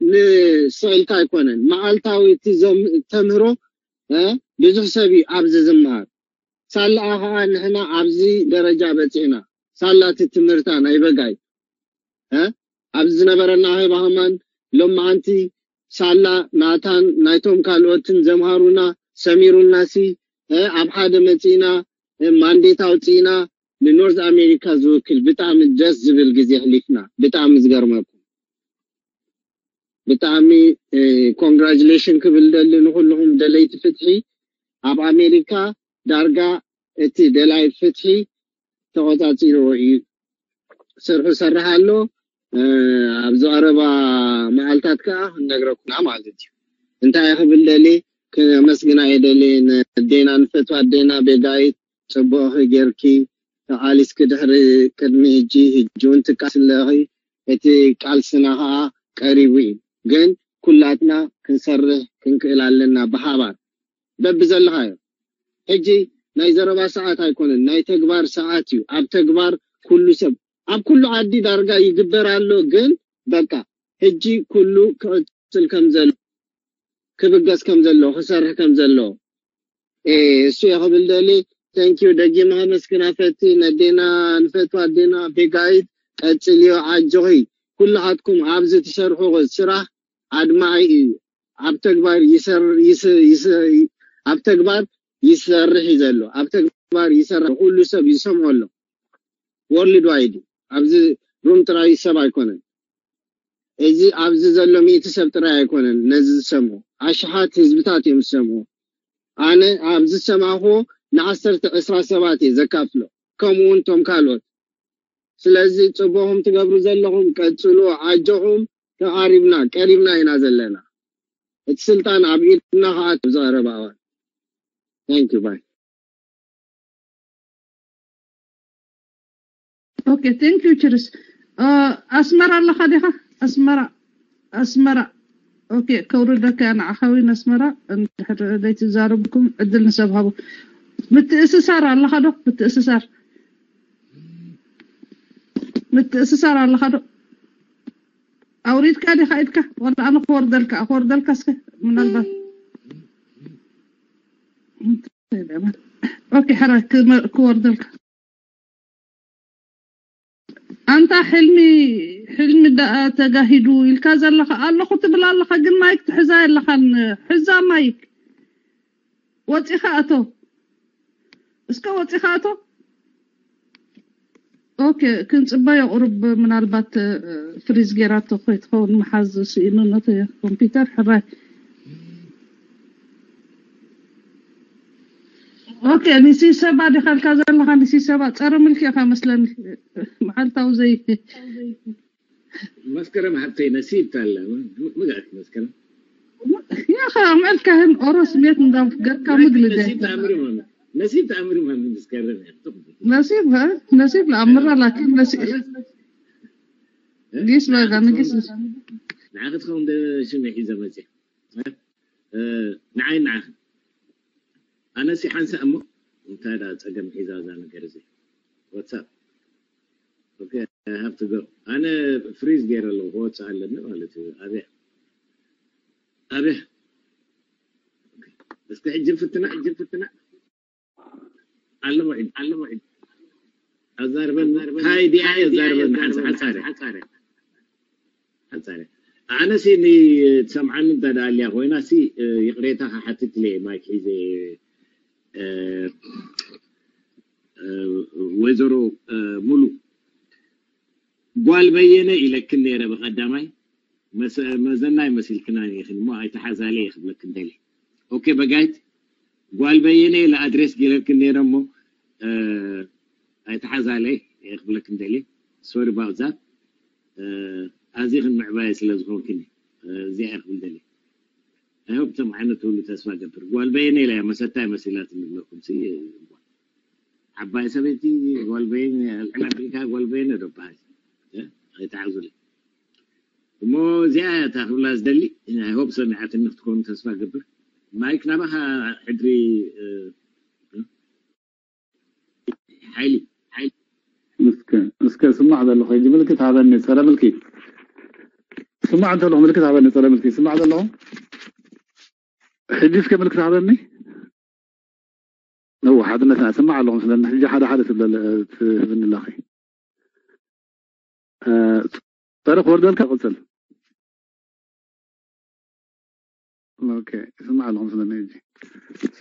ንስቕ ኢልካ ኣይኮነን፣ መዓልታዊ እቲ ዘም-፣ ተምህሮ፣ እ፣ ብዙሕ ሰብ እዩ ኣብዚ ዝመሃር። ሳላኣ ኸዓ ንሕና ኣብዚ ደረጃ በጺሕና። ሳላ እቲ ትምህርታ ናይ በጋይ፣ እ፣ ኣብዚ ዝነበረና ኣኺባ ኸማን ሎማዓንቲ ሳላ ናታን ናይቶም ካልኦትን ዘምሃሩና ሰሚሩልናሲ፣ እ፣ ኣብ ሓደ መጺእና፣ እ፣ ማንዴት ኣውጺእና ንኖርዝ ኣሜሪካ ዝውክል ብጣዕሚ ደስ ዝብል ግዜ ኣሕሊፍና። ብጣዕሚ ዝገርመኩም። ብጣዕሚ፣ እ፣ ኮንግራጁሌሽን ክብል ደሊ ንኹልኹም ደለይቲ ፍትሒ። ኣብ ኣሜሪካ ዳርጋ እቲ ደላይ ፍትሒ ተቖጻጺርዎ እዩ። ስርሑ ሰርሕ ኣሎ። እ፣ ኣብ ዝቐረባ መዓልታት ከኣ ክንነግረኩና ማለት እዩ። እንታይ ክብል ደሊ፣ ከመስግና እየ ደሊ፣ ንኣዴና፣ ንፈትዋ ኣዴና ቤጋይት፣ ጽቡቕኺ ጌርኪ ተቓሊስኪ ድሕሪ ቅድሚ ሕጂ፣ ሕጂ እውን ትቃለሲ ኣለኺ። እቲ ቃልስና ከኣ ቀሪቡ እዩ። ግን ኩላትና ክንሰርሕ ክንክእል ኣለና ብሓባር። በብዘለኻዮ። ሕጂ ናይ ዘረባ ሰዓት ኣይኮነን፣ ናይ ተግባር ሰዓት እዩ። ኣብ ተግባር ኩሉ ሰብ፣ ኣብ ኩሉ ዓዲ ዳርጋ ይግበር ኣሎ። ግን በቃ ሕጂ ኩሉ ክቕጽል ከም ዘሎ፣ ክብገስ ከም ዘለዎ፣ ክሰርሕ ከም ዘለዎ፣ እ፣ እሱ እየ ክብል ደሊ። Thank you። ደጊመ ከመስግና ፈቲ፣ ነዴና፣ ንፈትዋ ኣዴና ቤጋይት፣ ቀጽልዮ፣ ኣጆኺ። ኩላትኩም ኣብዚ ትሰርሑ ስራሕ ኣድማዒ እዩ። ኣብ ተግባር ይሰር ይስ ይስ ኣብ ተግባር ይሰርሕ እዩ ዘሎ። ኣብ ተግባር ይሰርሕ፣ ኩሉ ሰብ ይሰምዖ ኣሎ። ወርልድ ዋይድ ኣብዚ ሩም ጥራይ ሰብ ኣይኮነን። እዚ ኣብዚ ዘሎ ሚእቲ ሰብ ጥራይ ኣይኮነን ነዚ ዝሰምዑ፣ ኣሽሓት ህዝብታት እዮም ዝሰምዑ። ኣነ ኣብዚ ዝሰማዕኹዎ ንዓሰርተ ዕስራ ሰባት እየ ዘካፍሎ፣ ከምኡ እውን እቶም ካልኦት። ስለዚ ጽቡቕኹም ትገብሩ ዘለኹም ቀጽሉ፣ ኣጆኹም። ተቓሪብና ቀሪብና ኢና ዘለና። እቲ ስልጣን ኣብ ኢድና ክኣቱ ኣብ ዝቐረበ እዋን። Thank you bye። Okay, thank you ችርስ። ኣስመራ ኣለኻ ዲኻ? ኣስመራ ኣስመራ። Okay፣ ከውርደካ ንዓኻ ዊን ኣስመራ። እንድሕር ዘይትዛረብኩም ዕድል ንሰብ ሃቡ። ምትእስሳር ኣለኻ ዶ? ምትእስሳር ምትእስሳር ኣለኻ ዶ? ኣውሪድካ ዲኻ ኢድካ? ወላ ኣነ ክወርደልካ ክወርደልካ እስከ ምናልባት። Okay፣ ሕራይ ክወርደልካ። ኣንታ ሕልሚ ሕልሚ ተጋሂዱ ኢልካ ዘለኻ ኣለኹ ትብል ኣለኻ፣ ግን ማይክ ትሕዛ የለኻን። ሕዛ ማይክ ወፂኻ እቶ፣ እስከ ወፂኻ እቶ። Okay፣ ክንፅበዮ ቁሩብ ምናልባት ፍሪዝ ጌራቶ ኮይትኸውን ምሓዝ ስኢኑ ነቲ ኮምፒውተር ሕራይ። Okay፣ ንሲሰባ ዲኻ ኢልካ ዘለኻ? ንሲሰባ ጸረ ምልኪ ኢኻ መስለኒ። መዓልታዊ ዘይ መስከረም ሓብተይ ነሲብታ ኣላ። ምግኣት መስከረም ያኻ ምዕልካህን ኦሮ ስሜት እንዳፍገርካ ምግልደ ነሲብ ተኣምሪ ማሚ ነሲብ ተኣምሪ ማሚ መስከረም እያ። ነሲብ ሀ? ነሲብ ለኣምራ ላኪን ነሲብ ጊስ በጋ ንጊስ ንዓ ክትኸውን ሽም ሒዘ መፅያ ንዓይ ንዓኺ ኣነሲ ሓንሳእ እሞ እንታይ ዳ ፀገም ሒዛ እዛ ነገር እዚ ዋትሳፕ ሃብቲ ገ ኣነ ፍሪዝ ገይረ ኣለዉ ክወፅእ ኣለኒ ማለት እዩ ኣብያ ኣብያ እስኪ ሕጂ ፍትና ሕጂ ፍትና ኣለዎ ዒድ ኣለዎ ዒድ ኣዛርበን ካይ ዲኣ ኣዛርበን ሓንሳ ሓጻረ ሓጻረ ኣነሲ ንትሰምዓኒ እንተ ደኣ ኣልያ ኮይና ሲ ይቕሬታ ክሓትት ኢለ ማይክ ሒዘ ወይዘሮ ሙሉ ጓል በየነ ኢለክን ነይረ ብቐዳማይ መዘናይ መሲልክናን ኢኽን እሞ ኣይተሓዛለ እየ ክብለክን ደልየ ኦኬ በጋይት ጓል በየነ ኢለ ኣድሬስ ገይረልክን ነይረ እሞ ኣይተሓዛለ እየ ክብለክን ደልየ sorry about that ኣዚኽን ምዕባየ ስለ ዝኾንክን እዚኣ እየ ክብል ደልየ I hope እቶም ዓይነት ትብሉ ተስፋ ገብር ጓል በየነ ኢለ እያ መሰታይ መሲላትኒ ይብለኩም ዓባይ ሰበይቲ ጓል በየነ ኣልዕል ኣቢልካ ጓል በየነ ዶ በሃል ኣይተሓዙለይ እሞ እዚኣ እያ እታ ክብላ ዝደሊ I hope ሰሚዓትኒ ክትኮኑ ተስፋ ገብር ማይክ ናባኻ ሕድሪ ሓይሊ ሓይሊ እስከ እስከ ስማዕ ዘለኹ ሕጂ ምልክት ሃበኒ ጸረ ምልክት ስማዕ እንተለኹ ምልክት ሃበኒ ጸረ ምልክት ስማዕ ዘለኹ ሕጂ እስከ ምልክት ሃበኒ እወ ሓድነትና ስማዕ ኣለኹ ስለኒ ሕጂ ሓደ ሓደ ትብለለ ትህብኒ ኣለኺ ጸረ ክወርደልካ ቅጽል ኦኬ ይስማዕ ኣለኹም ስለኒ ሕጂ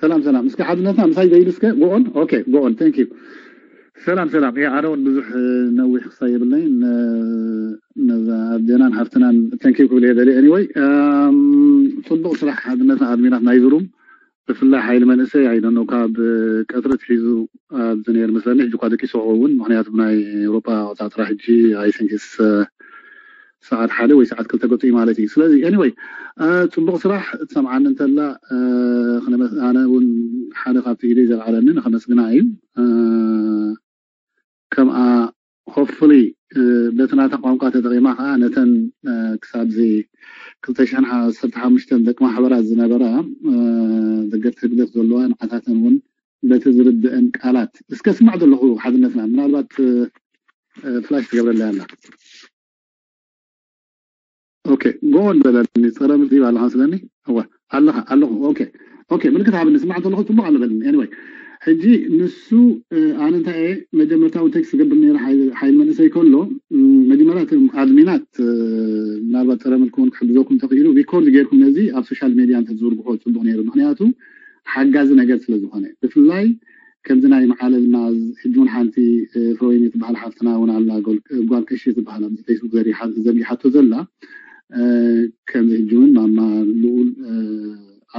ሰላም ሰላም እስከ ሓድነትና ምሳይ ዘይዱ እስከ ጎኦን ኦኬ ጎኦን thank you ሰላም ሰላም ያ ኣነ እውን ብዙሕ ነዊሕ ክሳይ የብለይን ነዛ ኣዴናን ሃፍትናን thank you ክብል እየ ደልየ anyway ፅቡቅ ስራሕ ሓድነትና ኣድሚናት ናይዚ ሩም ብፍላይ ሓይሊ መንእሰይ ኣይደኖ ካብ ቀትሪ ኣትሒዙ ኣብዚ ነይሩ መስለኒ ሕጂ እኳ ደቂሱ ክኸውን ምክንያቱ ብናይ ኤውሮጳ ኣቆፃፅራ ሕጂ ኣይሰንኪስ ሰዓት ሓደ ወይ ሰዓት ክልተ ገፁ እዩ ማለት እዩ ስለዚ anyway ፅቡቅ ስራሕ ትሰምዓኒ እንተላ ኣነ እውን ሓደ ካብቲ ኢደይ ዘልዓለኒ ንከመስግና እዩ ከምኣ hopefully በቲ ናታ ቋንቋ ተጠቒማ ከዓ ነተን ክሳብዚ ክልተ ሽሕን ዓሰርተ ሓሙሽተን ደቂ ማሕበራት ዝነበራ ደገፍቲ ህግደፍ ዘለዋ ንዓታተን እውን በቲ ዝርድአን ቃላት እስከ ስማዕ ዘለኹ ሓድነትና ምናልባት ፍላሽ ትገብረለይ ኣላ ኦኬ ጎን በለኒ ጸረ ምልክት ይባ ኣለኻ ስለኒ እዋ ኣለኻ ኣለኹ ኦኬ ኦኬ ምልክት ሃብኒ ስማዕ ዘለኹ ጽቡቅ ኣሎ በለኒ anyway ሕጂ ንሱ ኣነ እንታይ እየ መጀመርታ እውን ቴክስት ዝገብር ነይረ ሓይል መንእሰይ ከሎ፣ መጀመርያ እቶም ኣድሚናት ምናልባት ጸረ ምልክውን ክሕግዘኩም ተኽኢሉ ሪኮርድ ጌርኩም ነዚ ኣብ ሶሻል ሜድያ እንተዝዝርግሖ ጽቡቕ ነይሩ። ምክንያቱ ሓጋዚ ነገር ስለ ዝኾነ፣ ብፍላይ ከምዚ ናይ መዓል ኣልማዝ፣ ሕጂ እውን ሓንቲ ፍሮይን ትበሃል ሓፍትና እውን ኣላ፣ ጓል ቀሺ ትበሃል ኣብዚ ፌስቡክ ዘርጊሓቶ ዘላ፣ ከምዚ ሕጂ እውን ማማ ልኡል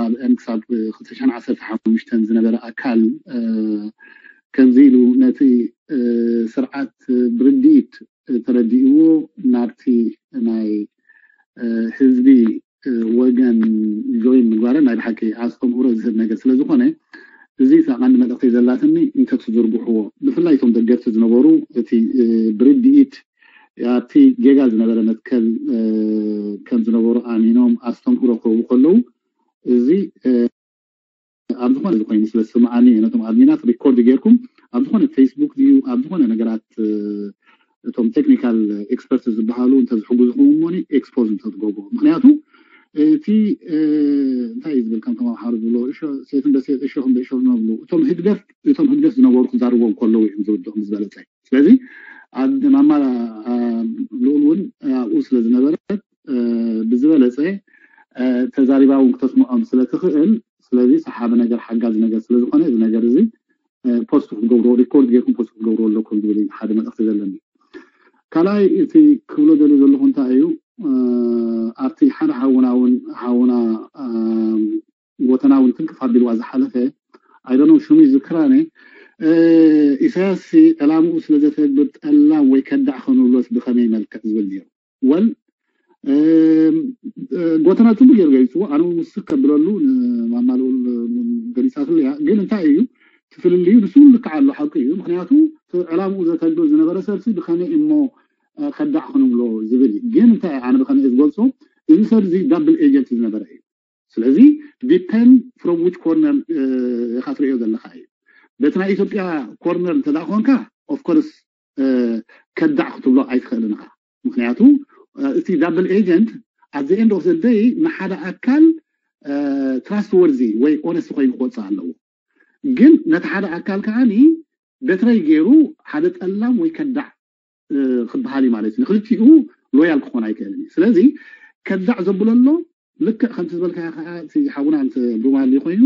ኣብ ን ክሳብ ክልተ ሽሕን ዓሰርተ ሓሙሽተን ዝነበረ ኣካል ከምዚ ኢሉ ነቲ ስርዓት ብርድኢት ተረዲእዎ ናብቲ ናይ ህዝቢ ወገን ጆይን ምግባረ ናይ ብሓቂ ኣስተምህሮ ዝህብ ነገር ስለ ዝኾነ፣ እዚ እታ ቀንዲ መልእኽቲ ዘላትኒ እንተትዝርግሕዎ፣ ብፍላይ እቶም ደገፍቲ ዝነበሩ እቲ ብርድኢት ኣብቲ ጌጋ ዝነበረ መትከል ከም ዝነበሩ ኣሚኖም ኣስተምህሮ ክህቡ ከለዉ፣ እዚ ኣብ ዝኾነ ዝኾይኑ ስለ ዝስምዓኒ ነቶም ኣድሚናት ሪኮርድ ጌርኩም ኣብ ዝኾነ ፌስቡክ ድዩ ኣብ ዝኾነ ነገራት እቶም ቴክኒካል ኤክስፐርት ዝበሃሉ እንተዝሕግዙኹም እሞኒ ኤክስፖዝ እንተትገብሩ። ምክንያቱ እቲ እንታይ እዩ ዝብል ከም ተማምሓሩ ዝብሎ ሴትን በሴት እሾኽን በእሾኽን ዝነብሉ እቶም ህግደፍ እቶም ህግደፍ ዝነበሩ ክዛርቦም ከለዉ እዮም ዝርድኦም ዝበለፀ። ስለዚ ማማ ልኡል እውን ኣብኡ ስለ ዝነበረት ብዝበለፀ ተዛሪባ እውን ክተስምዖም ስለትኽእል፣ ስለዚ ሰሓቢ ነገር ሓጋዚ ነገር ስለዝኾነ እዚ ነገር እዚ ፖስት ክትገብርዎ ሪኮርድ ጌርኩም ፖስት ክትገብርዎ ኣለኩም ዝብል ሓደ መልእክቲ ዘለኒ። ካልኣይ እቲ ክብሎ ደልዩ ዘለኹ እንታይ እዩ ኣብቲ ሓደ ሓውና እውን ሓውና ጎተና እውን ትንክፍ ኣቢልዋ ዝሓለፈ ኣይደኖ ሽሙ ይዝክራኒ ኢሳያስ ዕላምኡ ስለ ዘተግብር ጠላም ወይ ከዳዕ ክንብሎስ ብኸመይ መልክዕ ዝብል ነይሩ። ወል ጎተና ጽቡቅ ገይሩ ገሊጽዎ። ኣነ ምስክ ከብለሉ ንማማልኡል ገሊጻትሉ እያ። ግን እንታይ እዩ ትፍልልዩ ንሱ ልክዓ ኣሎ ሓቂ እዩ። ምክንያቱ ዕላምኡ ዘተግብር ዝነበረ ሰብሲ ብኸመይ እሞ ከዳዕ ክንብሎ ዝብል እዩ። ግን እንታይ ኣነ ብኸመይ ዝገልጾ እዚ ሰብ እዚ ዳብል ኤጀንት ዝነበረ እዩ። ስለዚ depend from which corner ኢኻ ትሪኦ ዘለኻ እዩ። በቲ ናይ ኢትዮጵያ ኮርነር እንተ ኮንካ ኦፍኮርስ ከዳዕ ክትብሎ ኣይትኽእልን ኢኻ። ምክንያቱ እቲ ዳብል ኤጀንት at the end of the day ንሓደ ኣካል ትራስት ወርዚ ወይ ኦነስት ኮይኑ ክወፅእ ኣለዎ። ግን ነቲ ሓደ ኣካል ከዓኒ በትረይ ገይሩ ሓደ ጠላም ወይ ከዳዕ ክበሃል እዩ ማለት እዩ። ንክልቲኡ ሎያል ክኾን ኣይክእልን እዩ። ስለዚ ከዳዕ ዘብሎ ኣሎ ልክዕ ከምቲ ዝበልካዮ ከዓ እቲ ሓውና እንተ ብማሊ ኮይኑ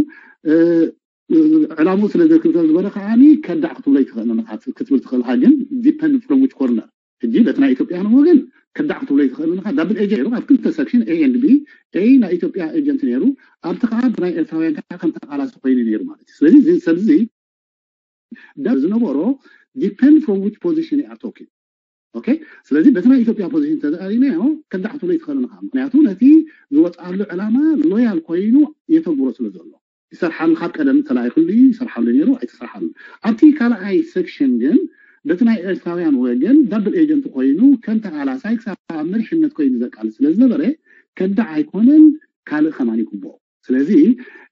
ዕላምኡ ስለ ዘክብተ ዝበለ ከዓ ከዳዕ ክትብሎ ይትኽእል ክትብል ትኽእል ግን depend from which corner ሕጂ በቲ ናይ ኢትዮጵያ ወገን ከዳዕ ክትብሎ ይትኽእል ዳብል ኤጀንት ነይሩ ኣብ ክልተ ሰክሽን ኤ ኤንድ ቢ ኤ ናይ ኢትዮጵያ ኤጀንት ነይሩ ኣብቲ ከዓ ብናይ ኤርትራውያን ከዓ ከም ተቃላሲ ኮይኑ ነይሩ ማለት እዩ። ስለዚ እዚ ሰብ እዚ ዝነበሮ depend from which position you are talking okay። ስለዚ በቲ ናይ ኢትዮጵያ ፖዚሽን ተዛሪብናዮ ከዳዕ ክትብሎ ይትኽእል ኢኻ። ምክንያቱ ነቲ ዝወፅኣሉ ዕላማ ሎያል ኮይኑ የተግብሮ ስለ ዘሎ ይሰርሓሉ ካብ ቀደም ተላኢኽሉ ይሰርሓሉ ነይሩ ኣይተሰርሓሉ። ኣብቲ ካልኣይ ሴክሽን ግን በቲ ናይ ኤርትራውያን ወገን ዳብል ኤጀንት ኮይኑ ከም ተቃላሳይ ክሳብ ኣብ መሪሕነት ኮይኑ ዘቃልስ ስለ ዝነበረ ከዳዕ ኣይኮነን ካልእ ከማን ይግብኦ። ስለዚ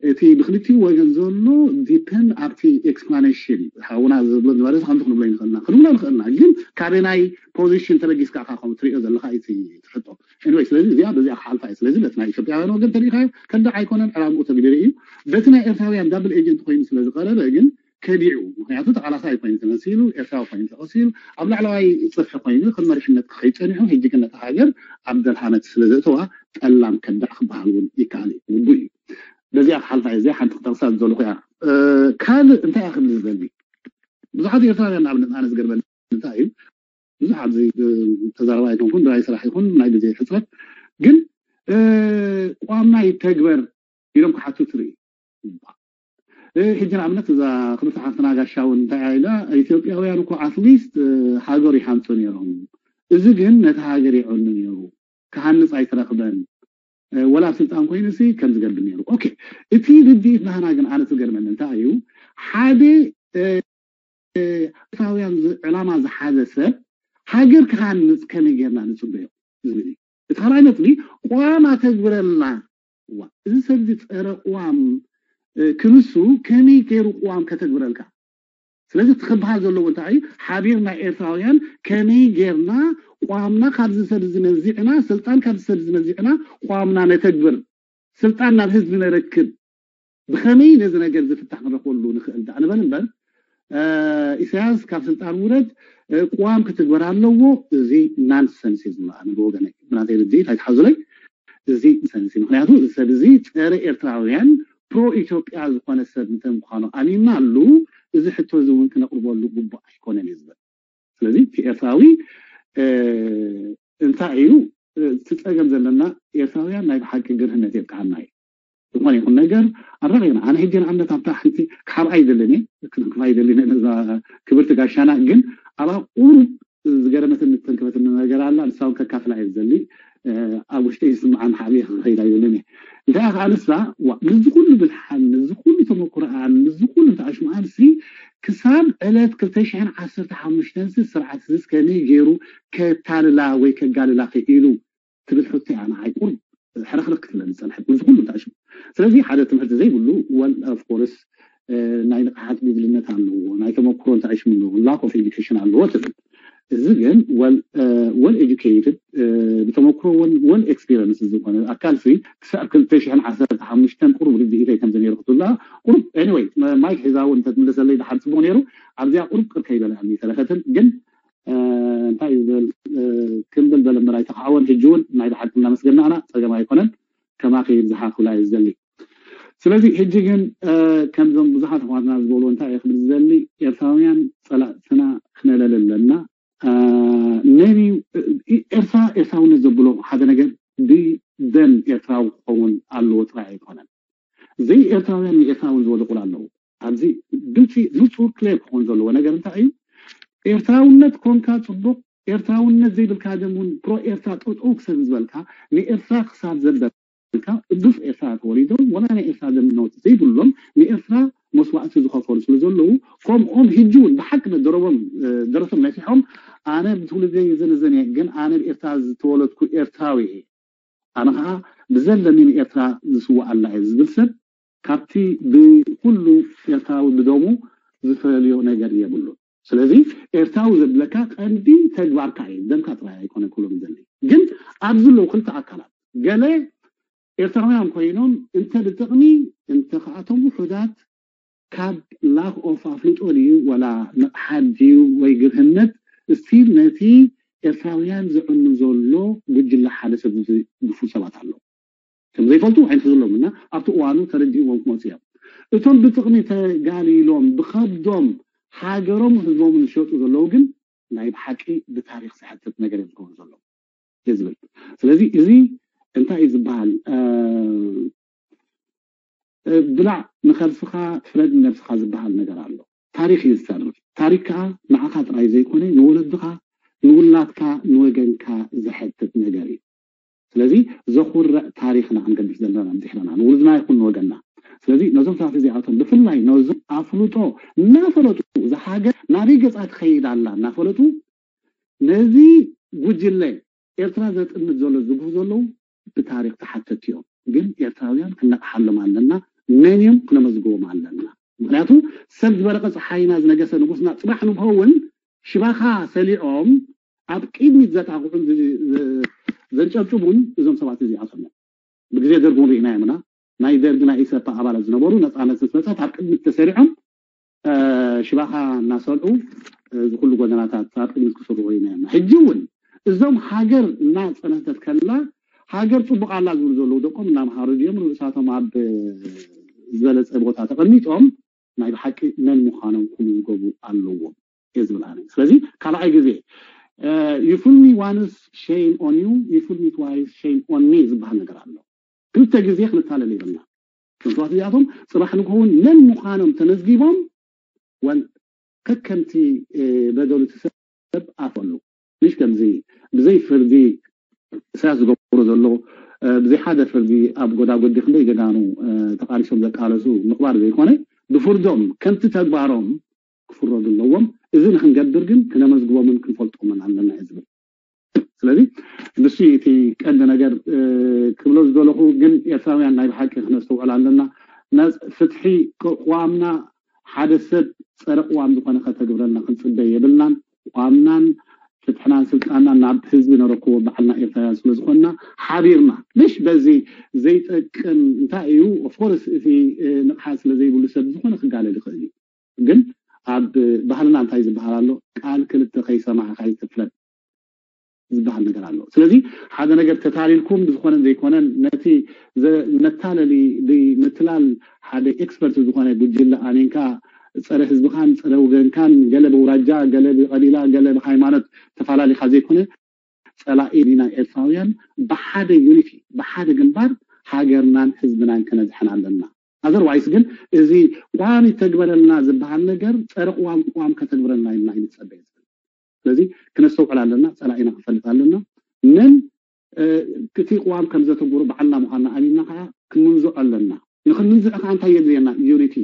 እቲ ብክልቲኡ ወገን ዘሎ ዲፐንድ ኣብቲ ኤክስፕላኔሽን ሓውና ዝብሎ ዝበለ ከምዚ ክንብሎ ይንኽእልና ክንብሎ ንኽእልና ግን ካበናይ ፖዚሽን ተበጊስካ ኢኻ ከም ትሪኦ ዘለካ እዩ ትሕቶ። Anyway ስለዚ እዚኣ በዚኣ ክሓልፋ እየ። ስለዚ በቲ ናይ ኢትዮጵያውያን ወገን ተሪኢኻዮ ከዳዕ ኣይኮነን ዕላምኡ ተግቢሩ እዩ። በቲ ናይ ኤርትራውያን ዳብል ኤጀንት ኮይኑ ስለ ዝቀረበ ግን ከዲዑ ምክንያቱ ተቃላሳይ ኮይኑ ተመሲሉ ኤርትራዊ ኮይኑ ተቀሲሉ ኣብ ላዕለዋይ ፅፍሒ ኮይኑ ከም መሪሕነት ክኸይድ ፀኒሑ ሕጂ ግን ነታ ሃገር ኣብ ደልሃመት ስለ ዘእተዋ ጠላም ከዳዕ ክበሃል እውን ይከኣል እዩ። ውጉእ እዩ። በዚኣ ክሓልፋ እየ። እዚኣ ሓንቲ ክጠቅሳ ዝደለኹ እያ። ካልእ እንታይ እያ ክብል ዝደሊ ብዙሓት ኤርትራውያን ንኣብነት ኣነ ዝገርመኒ እንታይ እዩ ብዙሕ ኣብዚ ተዛረባ ኣይኮንኩን ብናይ ስራሕ ይኹን ናይ ግዜ ሕፅረት ግን ቋምና ይተግበር ኢሎም ክሓቱ ትርኢ። ሕጂ ንኣብነት እዛ ክልተ ሓፍትና ጋሻ እውን እንታይ ኢላ ኢትዮጵያውያን እኮ ኣትሊስት ሃገር ይሃንፁ ነይሮም እዚ ግን ነቲ ሃገር ይዕኑ ነይሩ ክሃንፅ ኣይተረኽበን ወላ ስልጣን ኮይኑ ሲ ከም ዝገብር ነይሩ። ኦኬ እቲ ርድኢት ናህና ግን ኣነ ዝገርመኒ እንታይ እዩ ሓደ ኤርትራውያን ዕላማ ዝሓዘ ሰብ ሃገር ክሃንፅ ከመይ ጌርና ንፅበዮ ዝብል እዩ። እቲ ካልኣይ ነጥቢ ቋም ኣተግብረልና እዋ እዚ ሰብ እዚ ፀረ ቅዋም ክንሱ ከመይ ገይሩ ቅዋም ከተግብረልካ ስለዚ እቲ ክበሃል ዘለዎ እንታይ እዩ ሓቢርና ኤርትራውያን ከመይ ጌርና ቋምና ካብዚ ሰብ እዚ ነዚዕና ስልጣን ካብዚ ሰብ እዚ ነዚዕና ቋምና ነተግብር ስልጣን ናብ ህዝቢ ነረክብ ብኸመይ ነዚ ነገር ዝፍታሕ ክንረክበሉ ንኽእል ዳኣ ንበል እምበር፣ ኢሳያስ ካብ ስልጣን ውረድ፣ ቅዋም ክትግበር ኣለዎ። እዚ ናንሰንስ እዩ ዝብሎ ኣነ ብወገነይ፣ ብናተይ ርድኢት ኣይትሓዙለይ። እዚ ናንሰንስ እዩ። ምክንያቱ እዚ ሰብ እዚ ጸረ ኤርትራውያን፣ ፕሮ ኢትዮጵያ ዝኾነ ሰብ እንተ ምዃኑ ኣሚንና ኣሉ፣ እዚ ሕቶ እዚ እውን ክነቕርበሉ ግቡእ ኣይኮነን እዩ ዝብል። ስለዚ እቲ ኤርትራዊ እንታይ እዩ እቲ ጸገም ዘለና? ኤርትራውያን ናይ ብሓቂ ግርህነት የብቅዓና እዩ። ዝኾነ ይኹን ነገር ኣራቂቕና። ኣነ ሕጂ ንኣብነት ኣብታ ሓንቲ ክሓብኣ ይደልን እየ፣ ክነክፋ ይደልን እየ ነዛ ክብርቲ ጋሻና። ግን ኣብኣ ቁሩብ ዝገረመትን ዝተንከፈትን ነገር ኣላ። ንሳ እውን ከካፍላ እየ ዝደሊ። ኣብ ውሽጠይ ዝስምዓን ሓብየ ክኸይድ ኣይደልን እየ። እንታይ እያ ከዓ ንሳ፣ ምስዚ ኩሉ ብልሓን ምስዚ ኩሉ ተመክሮኣን ምስዚ ኩሉ ተኣሽሙኣን ሲ ክሳብ ዕለት ክልተ ሽሕን ዓሰርተ ሓሙሽተን ሲ ስርዓት እዚ ከመይ ገይሩ ከታልላ ወይ ከጋልላ ክኢሉ ትብል ሕቶ እያ ንዓይ ቁሩብ ሕርኽርኽ ክትብለኒ ዝጸንሐት ምስዚ ኩሉ ተኣሽሙ። ስለዚ ሓደ ትምህርቲ ዘይብሉ ወል ኦፍ ኮርስ ናይ ንቕሓት ጉድልነት ኣለዎ፣ ናይ ተመክሮ ተኣሽሙ ኣለዎ፣ ላክ ኦፍ ኤዱኬሽን ኣለዎ ትብል። እዚ ግን ወል ኤዱኬትድ ብተመክሮ ወል ኤክስፒሪንስ ዝኾነ ኣካል ሲ ክሳብ ክልተ ሽሕን ዓሰርተ ሓሙሽተን ቁሩብ ርድኢተይ ከምዚ ነይሩ ክትብላ ቁሩብ። ኤኒወይ ማይክ ሒዛ እውን እንተትምልሰለይ ድሓር ጽቡቕ ነይሩ። ኣብዚኣ ቁሩብ ቅር ከይበላ እያ ተረፈትን ግን እንታይ እዩ ዝብል ክምብል በለ እምበር ኣይተኻዕወን። ሕጂ እውን ናይ ብሓቂ እናመስገና ኢና፣ ጸገም ኣይኮነን። ከማኺ ይብዝሓ ክብላ እዩ ዝደሊ። ስለዚ ሕጂ ግን ከምዞም ብዙሓት ኣሕዋትና ዝበልዎ እንታይ እየ ክብል ዝደሊ፣ ኤርትራውያን ጸላእትና ክነለሊ ኣለና። ነን እዩ ኤርትራ ኤርትራውነት ዘብሎ ሓደ ነገር ብደም ኤርትራዊ ክኸውን ኣለዎ ጥራይ ኣይኮነን። ዘይ ኤርትራውያን ንኤርትራዊ ዝበሉ ቁል ኣለዉ። ኣብዚ ግልፂ ንፁር ክሌር ክኸውን ዘለዎ ነገር እንታይ እዩ? ኤርትራውነት ኮንካ ፅቡቕ፣ ኤርትራውነት ዘይብልካ ደም እውን ፕሮ ኤርትራ ጠጠው ክሰብ ዝበልካ ንኤርትራ ክሳብ ዘበልካ እዱስ ኤርትራ ተወሊዶም ወላ ናይ ኤርትራ ደም ነውፅ ዘይብሎም ንኤርትራ መስዋዕቲ ዝኸፈሉ ስለ ዘለዉ ከምኦም ህጂ እውን ብሓቂ ነደረቦም ደረቶም ነፊሖም ኣነ ብትውልደይ ዘነዘን እየ ግን ኣነ ብኤርትራ ዝተወለድኩ ኤርትራዊ እየ ኣነ ከዓ ብዘለኒ ንኤርትራ ዝስዋኣላ እየ ዝብል ሰብ ካብቲ ብኩሉ ኤርትራዊ ብደሙ ዝፈልዮ ነገር የብሉን። ስለዚ ኤርትራዊ ዘብለካ ቀንዲ ተግባርካ እዩ፣ ደምካ ጥራይ ኣይኮነ ክብሎም ዘለ ግን ኣብዚ ኣለዉ ክልተ ኣካላት ገለ ኤርትራውያን ኮይኖም እንተ ብጥቕሚ እንተ ከኣቶም ውሑዳት ካብ ላክ ኦፍ ኣፍልጦ ድዩ ወላ ንቕሓት ድዩ ወይ ግርህነት ስቲል ነቲ ኤርትራውያን ዝዕኑ ዘሎ ጉጅለ ሓደ ሰብ ዝግፉ ሰባት ኣለዉ። ከም ዘይፈልጡ ኣይንሕዝሎም እና ኣብቲ እዋኑ ተረዲእዎም ክመፁ እዮም። እቶም ብጥቕሚ ተጋሊሎም ብኸብዶም ሃገሮም ህዝቦምን ዝሸጡ ዘለዉ ግን ናይ ብሓቂ ብታሪክ ዝሕተት ነገር እዮም ዝገብሩ ዘለዉ እየ ዝብል። ስለዚ እዚ እንታይ እዩ ዝበሃል? ብላዕ ንኸልስኻ ፍረድ ንነብስኻ ዝበሃል ነገር ኣሎ። ታሪክ እዩ ዝሰርፍ። ታሪክ ከዓ ንዓኻ ጥራይ ዘይኮነ ንወለድኻ ንውላድካ ንወገንካ ዘሕትት ነገር እዩ። ስለዚ ዘኹርዕ ታሪክና ክንገብር ዘለና ምድሕርና ንውልድና ይኹን ንወገንና። ስለዚ ነዞም ሰባት እዚኣቶም ብፍላይ ነዞም ኣፍልጦ እናፈለጡ እዛ ሃገር ናበይ ገፃ ትኸይድ ኣላ እናፈለጡ ነዚ ጉጅለ ኤርትራ ዘጥምት ዘሎ ዝግፉ ዘለዉ ብታሪክ ተሓተቲ እዮም። ግን ኤርትራውያን ክነቕሓሎም ኣለና። መን እዮም ክነመዝግቦም ኣለና። ምክንያቱ ሰብ ዝበረቐ ፀሓይና ዝነገሰ ንጉስና ፅባሕ ንግሆ እውን ሽባኻ ሰሊዖም ኣብ ቅድሚት ዘጣቕዑን ዘንጨብጭቡን እዞም ሰባት እዚኣቶም እዮም። ብግዜ ደርግ እውን ርኢናዮም ኢና። ናይ ደርግ ናይ ኢሰፓ ኣባላት ዝነበሩ ነፃነት ምስ መፀት ኣብ ቅድሚት ተሰሪዖም ሽባኻ እናሰልዑ እዚ ኩሉ ጎደናታት ኣብ ቅድሚት ክስርዑ ርኢናዮም ኢና። ሕጂ እውን እዞም ሃገር እናፀነተት ከላ ሃገር ፅቡቕ ኣላ ዝብሉ ዘለዉ ደቆም እናምሃሩ ድዮም ንርእሳቶም ኣብ ዝበለፀ ቦታ ተቐሚጦም ናይ ብሓቂ መን ምዃኖም ክምዝገቡ ኣለዎም እየ ዝብል ኣነ። ስለዚ ካልኣይ ግዜ you fool me once shame on you, you fool me twice shame on me ዝበሃል ነገር ኣሎ። ክልተ ግዜ ክንታለል የብልና። ክንፍራት እዚኣቶም ፅባሕ ንክኸውን መን ምዃኖም ተመዝጊቦም ወል ከከምቲ በደሉ ትሰብ ኣፈሉ ምሽ ከምዚ ብዘይ ፍርዲ ኢሳያስ ዝገብሮ ዘሎ ብዘይ ሓደ ፍርዲ ኣብ ጎዳጎዲ ክንደይ ጀጋኑ ተቃሊሶም ዘቃለሱ ምቕባር ዘይኮነ ብፍርዶም ከምቲ ተግባሮም ክፍረዱ ኣለዎም። እዚ ንክንገብር ግን ክነመዝግቦምን ክንፈልጦምን ኣለና እየ ዝብል። ስለዚ ንሱ እቲ ቀንዲ ነገር ክብሎ ዝደለኹ ግን ኤርትራውያን ናይ ብሓቂ ክነስተውዕል ኣለና። ፍትሒ ቅዋምና ሓደ ሰብ ፀረ ቅዋም ዝኾነ ከተግብረልና ክንፅበይ የብልናን። ቅዋምናን ፍትሕናን ስልጣንና ናብ ህዝቢ ነረክቦ ባዕልና ኤርትራውያን ስለዝኾንና ሓቢርና፣ ምሽ በዚ ዘይጠቅም እንታይ እዩ። ኦፍኮርስ እቲ ንቕሓት ስለዘይብሉ ሰብ ዝኾነ ክጋለል ይኽእል እዩ። ግን ኣብ ባህልና እንታይ ዝበሃል ኣሎ? ቃል ክልተ ከይሰማዕኻ ይትፍለጥ ዝበሃል ነገር ኣሎ። ስለዚ ሓደ ነገር ተታሊልኩም ብዝኾነን ዘይኮነን ነቲ መታለሊ ብምትላል ሓደ ኤክስፐርት ዝኾነ ጉጅለ ኣሚንካ ጸረ ህዝብኻን ጸረ ወገንካን ገለ ብውራጃ ገለ ብቀቢላ ገለ ብሃይማኖት ተፋላሊኻ ዘይኮነ ጸላኢ ናይ ኤርትራውያን ብሓደ ዩኒቲ ብሓደ ግንባር ሃገርናን ህዝብናን ከነድሕን ኣለና። ኣዘርዋይስ ግን እዚ ቋም ይተግበረልና ዝበሃል ነገር ጸረ ቅዋም ቅዋም ከተግብረልና ኢልና ይንጸበ። ስለዚ ክነስተውዕል ኣለና፣ ጸላኢና ክንፈልጥ ኣለና። ምን እቲ ቅዋም ከም ዘተግብሩ ባዕልና ምዃንና ኣሚንና ከዓ ክንምንዝዖ ኣለና። ንክንምንዝዕ ከዓ እንታይ የድልየና? ዩኒቲ፣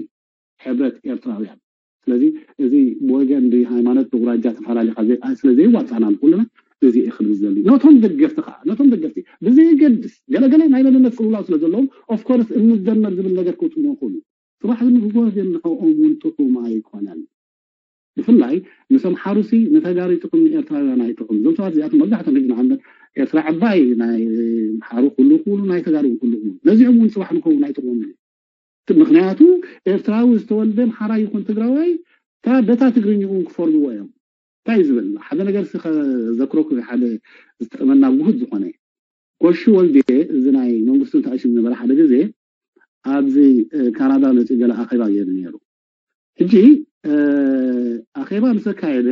ሕብረት ኤርትራውያን። ስለዚ እዚ ብወገን ብሃይማኖት ብጉራጃ ተፈላለኻ ስለ ዘይዋፃና ንኩልና እዚ እዩ ክብል ዘሊ ነቶም ደገፍቲ ከዓ ነቶም ደገፍቲ ብዘየገድስ ገለገለ ናይ መንነት ፅልውላው ስለ ዘለዎም ኦፍኮርስ እንዘመር ዝብል ነገር ክውፅሞ ይኽእሉ። ፅባሕ ንግሆ ግን ንዕኦም እውን ጥዑም ኣይኮነን። ብፍላይ ምስ ኣምሓሩሲ ንተጋሩ ይጥቕም ንኤርትራውያን ኣይጥቕም። እዞም ሰባት እዚኣቶም መብዛሕቶም ሕጂ ንኣብነት ኤርትራ ዕባይ ናይ ኣምሓሩ ክህሉ ይኽእሉ ናይ ተጋሩ ክህሉ ይኽእሉ። ነዚኦም እውን ፅባሕ ንኸውን ኣይጥቕሞም እዩ። ምክንያቱ ኤርትራዊ ዝተወልደ ኣምሓራ ይኹን ትግራዋይ በታ ትግርኛኡ ክፈርድዎ እዮም። እንታይ እዩ ዝብል ሓደ ነገር ከዘክረኩ ሓደ ዝጠመና ጉሁት ዝኾነ ጎሹ ወልዴ እዚ ናይ መንግስቱ እንታይ ሽም ዝነበረ ሓደ ግዜ ኣብዚ ካናዳ መፂኡ ገለ ኣኼባ ገይሩ ነይሩ። ሕጂ ኣኼባ ምስ ኣካየደ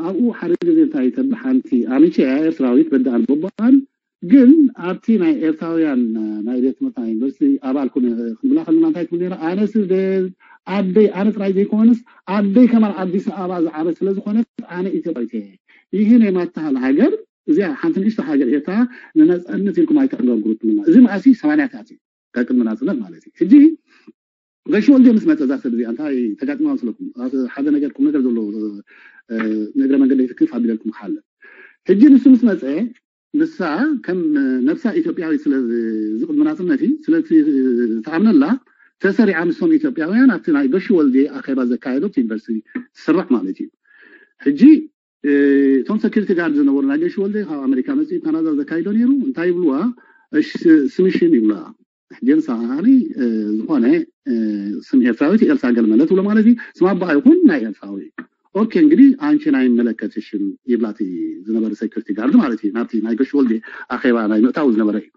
ኣብኡ ሓደ ግዜ እንታይ ተብሓንቲ ኣምቼ እያ ኤርትራዊት በደኣን በቦኣን ግን ኣብቲ ናይ ኤርትራውያን ናይ ቤት ትምህርቲ ናይ ዩኒቨርሲቲ ኣባል ኩነ ክንብላ ከለና እንታይ ትብል ነራ ኣነ ስደት ኣደይ ኣነ ጥራይ ዘይኮነስ ኣደይ ከማን ኣዲስ ኣበባ ዝዓበት ስለ ዝኾነት ኣነ ኢትዮጵያዊት እየ። ይህን የማታሃል ሀገር እዚኣ ሓንቲ ንእሽቶ ሃገር ኤርትራ ንነፃነት ኢልኩም ኣይተዕገርግሩ ትብልና እዚ መኣሲ ሰማንያታት እዩ ካብ ቅድሚ ናፅነት ማለት እዩ። ሕጂ ገሽ ወልዴ ምስ መፀ እዛ ሰብ እዚኣ እንታይ ተጋጢማ መስለኩም? ሓደ ነገር ቁም ነገር ዘሎ ንእግረ መንገድ ዘይትክፍ ኣቢለልኩም ክሓልፍ። ሕጂ ንሱ ምስ መፀ ንሳ ከም ነብሳ ኢትዮጵያዊት ስለ ዝቕድሚ ናፅነት እዩ ስለቲ ዝኣምነላ ተሰሪዓ ምስቶም ኢትዮጵያውያን ኣብቲ ናይ ገሽ ወልዴ ኣኼባ ዘካየዶ ዩኒቨርሲቲ ትስራዕ ማለት እዩ። ሕጂ እቶም ሰኪሪቲ ጋርድ ዝነበሩ ናይ ገሽ ወልዴ ካብ ኣሜሪካ መፅኡ ካናዳ ዘካይዶ ነይሩ እንታይ ይብልዋ ስምሽን ይብላ። ሕጂ ንሳ ከዓኒ ዝኾነ ስም ኤርትራዊት ኤልሳ ገልመለ ትብሎ ማለት እዩ። ስም ኣቦኣ ይኹን ናይ ኤርትራዊ ኦኬ እንግዲህ አንቺን አይመለከትሽም ይብላት ዝነበረ ሴኩሪቲ ጋርድ ማለት እዩ። ናብቲ ናይ ገሽ ወልዴ ኣኼባ ናይ ምእታው ዝነበረ እዩ።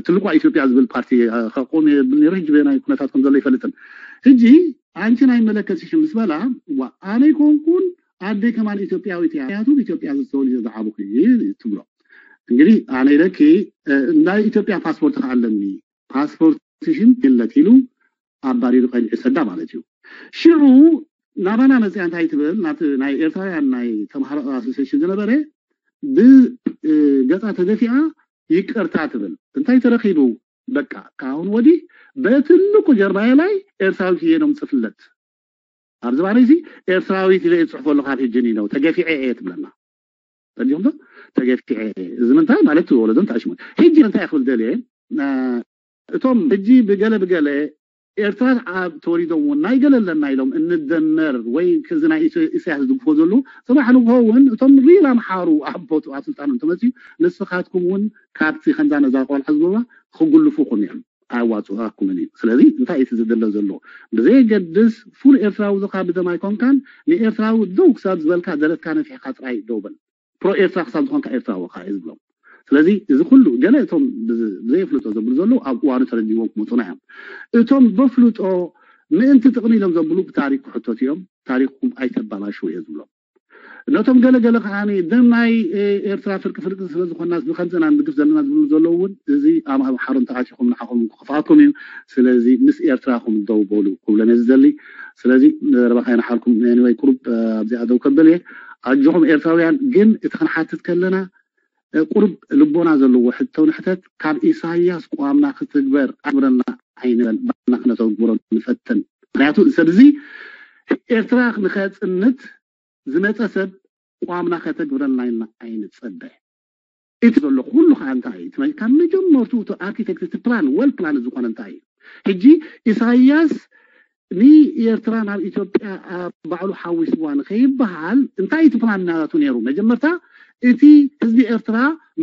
ትልቋ ኢትዮጵያ ዝብል ፓርቲ ከቆም የብል ነይሩ። ሕጂ በናይ ኩነታት ከም ዘሎ ይፈልጥን። ሕጂ አንቺን አይመለከትሽም ምስ በላ ኣነ ይኮንኩን ኣደይ ከማን ኢትዮጵያዊት እያ ምክንያቱ ኢትዮጵያ ዝተወልደ ዝዓበኹ ትብሎ። እንግዲህ ኣነ ኢለኪ ናይ ኢትዮጵያ ፓስፖርት ከዓለኒ ፓስፖርትሽን የለት ኢሉ ኣባሪሩ ቀሊዑ ሰዳ ማለት እዩ። ሽዑ ናባና መፅያ እንታይ ትብል ናብቲ ናይ ኤርትራውያን ናይ ተምሃሮ ኣሶሲሽን ዝነበረ ብገፃ ተደፊኣ ይቅርታ ትብል። እንታይ ተረኪቡ በቃ ካሁን ወዲህ በትልቁ ጀርባዬ ላይ ኤርትራዊት እየ ነው ምጽፍለት። ኣብዚ ባነይ እዚ ኤርትራዊት ኢለ እየ ዝፅሕፈሉ ካብ ሕጂ ንነው ተገፊዐ እየ ትብለና። ተዲኹም ተገፊዐ እየ። እዚ ምንታይ ማለት ወለዶ እንታይ ሽሙ ሕጂ እንታይ ክብል ደልየ እቶም ሕጂ ብገለ ብገለ ኤርትራ ኣብ ተወሊዶም እውን ናይ ገለ ኣለና ኢሎም እንደመር ወይ ክዚ ናይ ኢሳያስ ዝግፎ ዘለዉ ፅባሕ ንግሆ እውን እቶም ሪል ኣምሓሩ ኣብ ቦትኡ ኣብ ስልጣን እንተመፅኡ ንስኻትኩም እውን ካብቲ ከምዛ ነዛ ቆልዓ ዝብልዋ ክጉልፉኹም እዮም ኣዋፅኣኩምን እዩ። ስለዚ እንታይ እቲ ዝድለ ዘሎ ብዘየገድስ ፉል ኤርትራዊ ዝኻ ብደም ኣይኮንካን ንኤርትራዊ ደው ክሳብ ዝበልካ ደረትካ ነፊሕካ ጥራይ ደው በል። ፕሮ ኤርትራ ክሳብ ዝኾንካ ኤርትራዊ ካ እዩ ዝብሎም። ስለዚ እዚ ኩሉ ገለ እቶም ብዘየፍልጦ ዘብሉ ዘለዉ ኣብ እዋኑ ተረዲዎም ክመፁና እዮም። እቶም በፍልጦ ምእንቲ ጥቕሚ ኢሎም ዘብሉ ብታሪክ ክሕተቱ እዮም። ታሪክኩም ኣይተባላሽው እየ ዝብሎም። ነቶም ገለገለ ከዓ ደም ናይ ኤርትራ ፍርቂ ፍርቂ ስለዝኮና ብከምፅና ንድግፍ ዘለና ዝብሉ ዘለዉ እውን እዚ ኣምሃብ ሓሮም ተኣቲኹም ንዓኹም ክኽፍኣኩም እዩ። ስለዚ ምስ ኤርትራኹም ደው በሉ ክብሎም እየ ዝደሊ። ስለዚ ዘረባኻ ይንሓልኩም። ኤኒወይ ቁሩብ ኣብዚኣ ደው ከብል እየ። ኣጆኹም ኤርትራውያን ግን እቲ ክንሓትት ከለና ቁሩብ ልቦና ዘለዎ ሕቶ ንሕተት። ካብ ኢሳያስ ቋምና ክትግበር ኣግብረና ኣይንበል ባና ክነተግብሮ ንፈትን። ምክንያቱ ሰብ እዚ ኤርትራ ንኸፅንት ዝመፀ ሰብ ቋምና ከተግብረልና ኢልና ኣይንፀበ። እቲ ዘሎ ኩሉ ከዓ እንታይ እዩ ካብ መጀመርቱ እቲ ኣርኪቴክት እቲ ፕላን ወል ፕላን ዝኾነ እንታይ እዩ? ሕጂ ኢሳያስ ንኤርትራ ናብ ኢትዮጵያ ባዕሉ ሓዊስዋ ንኸይበሃል እንታይ እቲ ፕላን ናቱ ነይሩ? መጀመርታ እቲ ህዝቢ ኤርትራ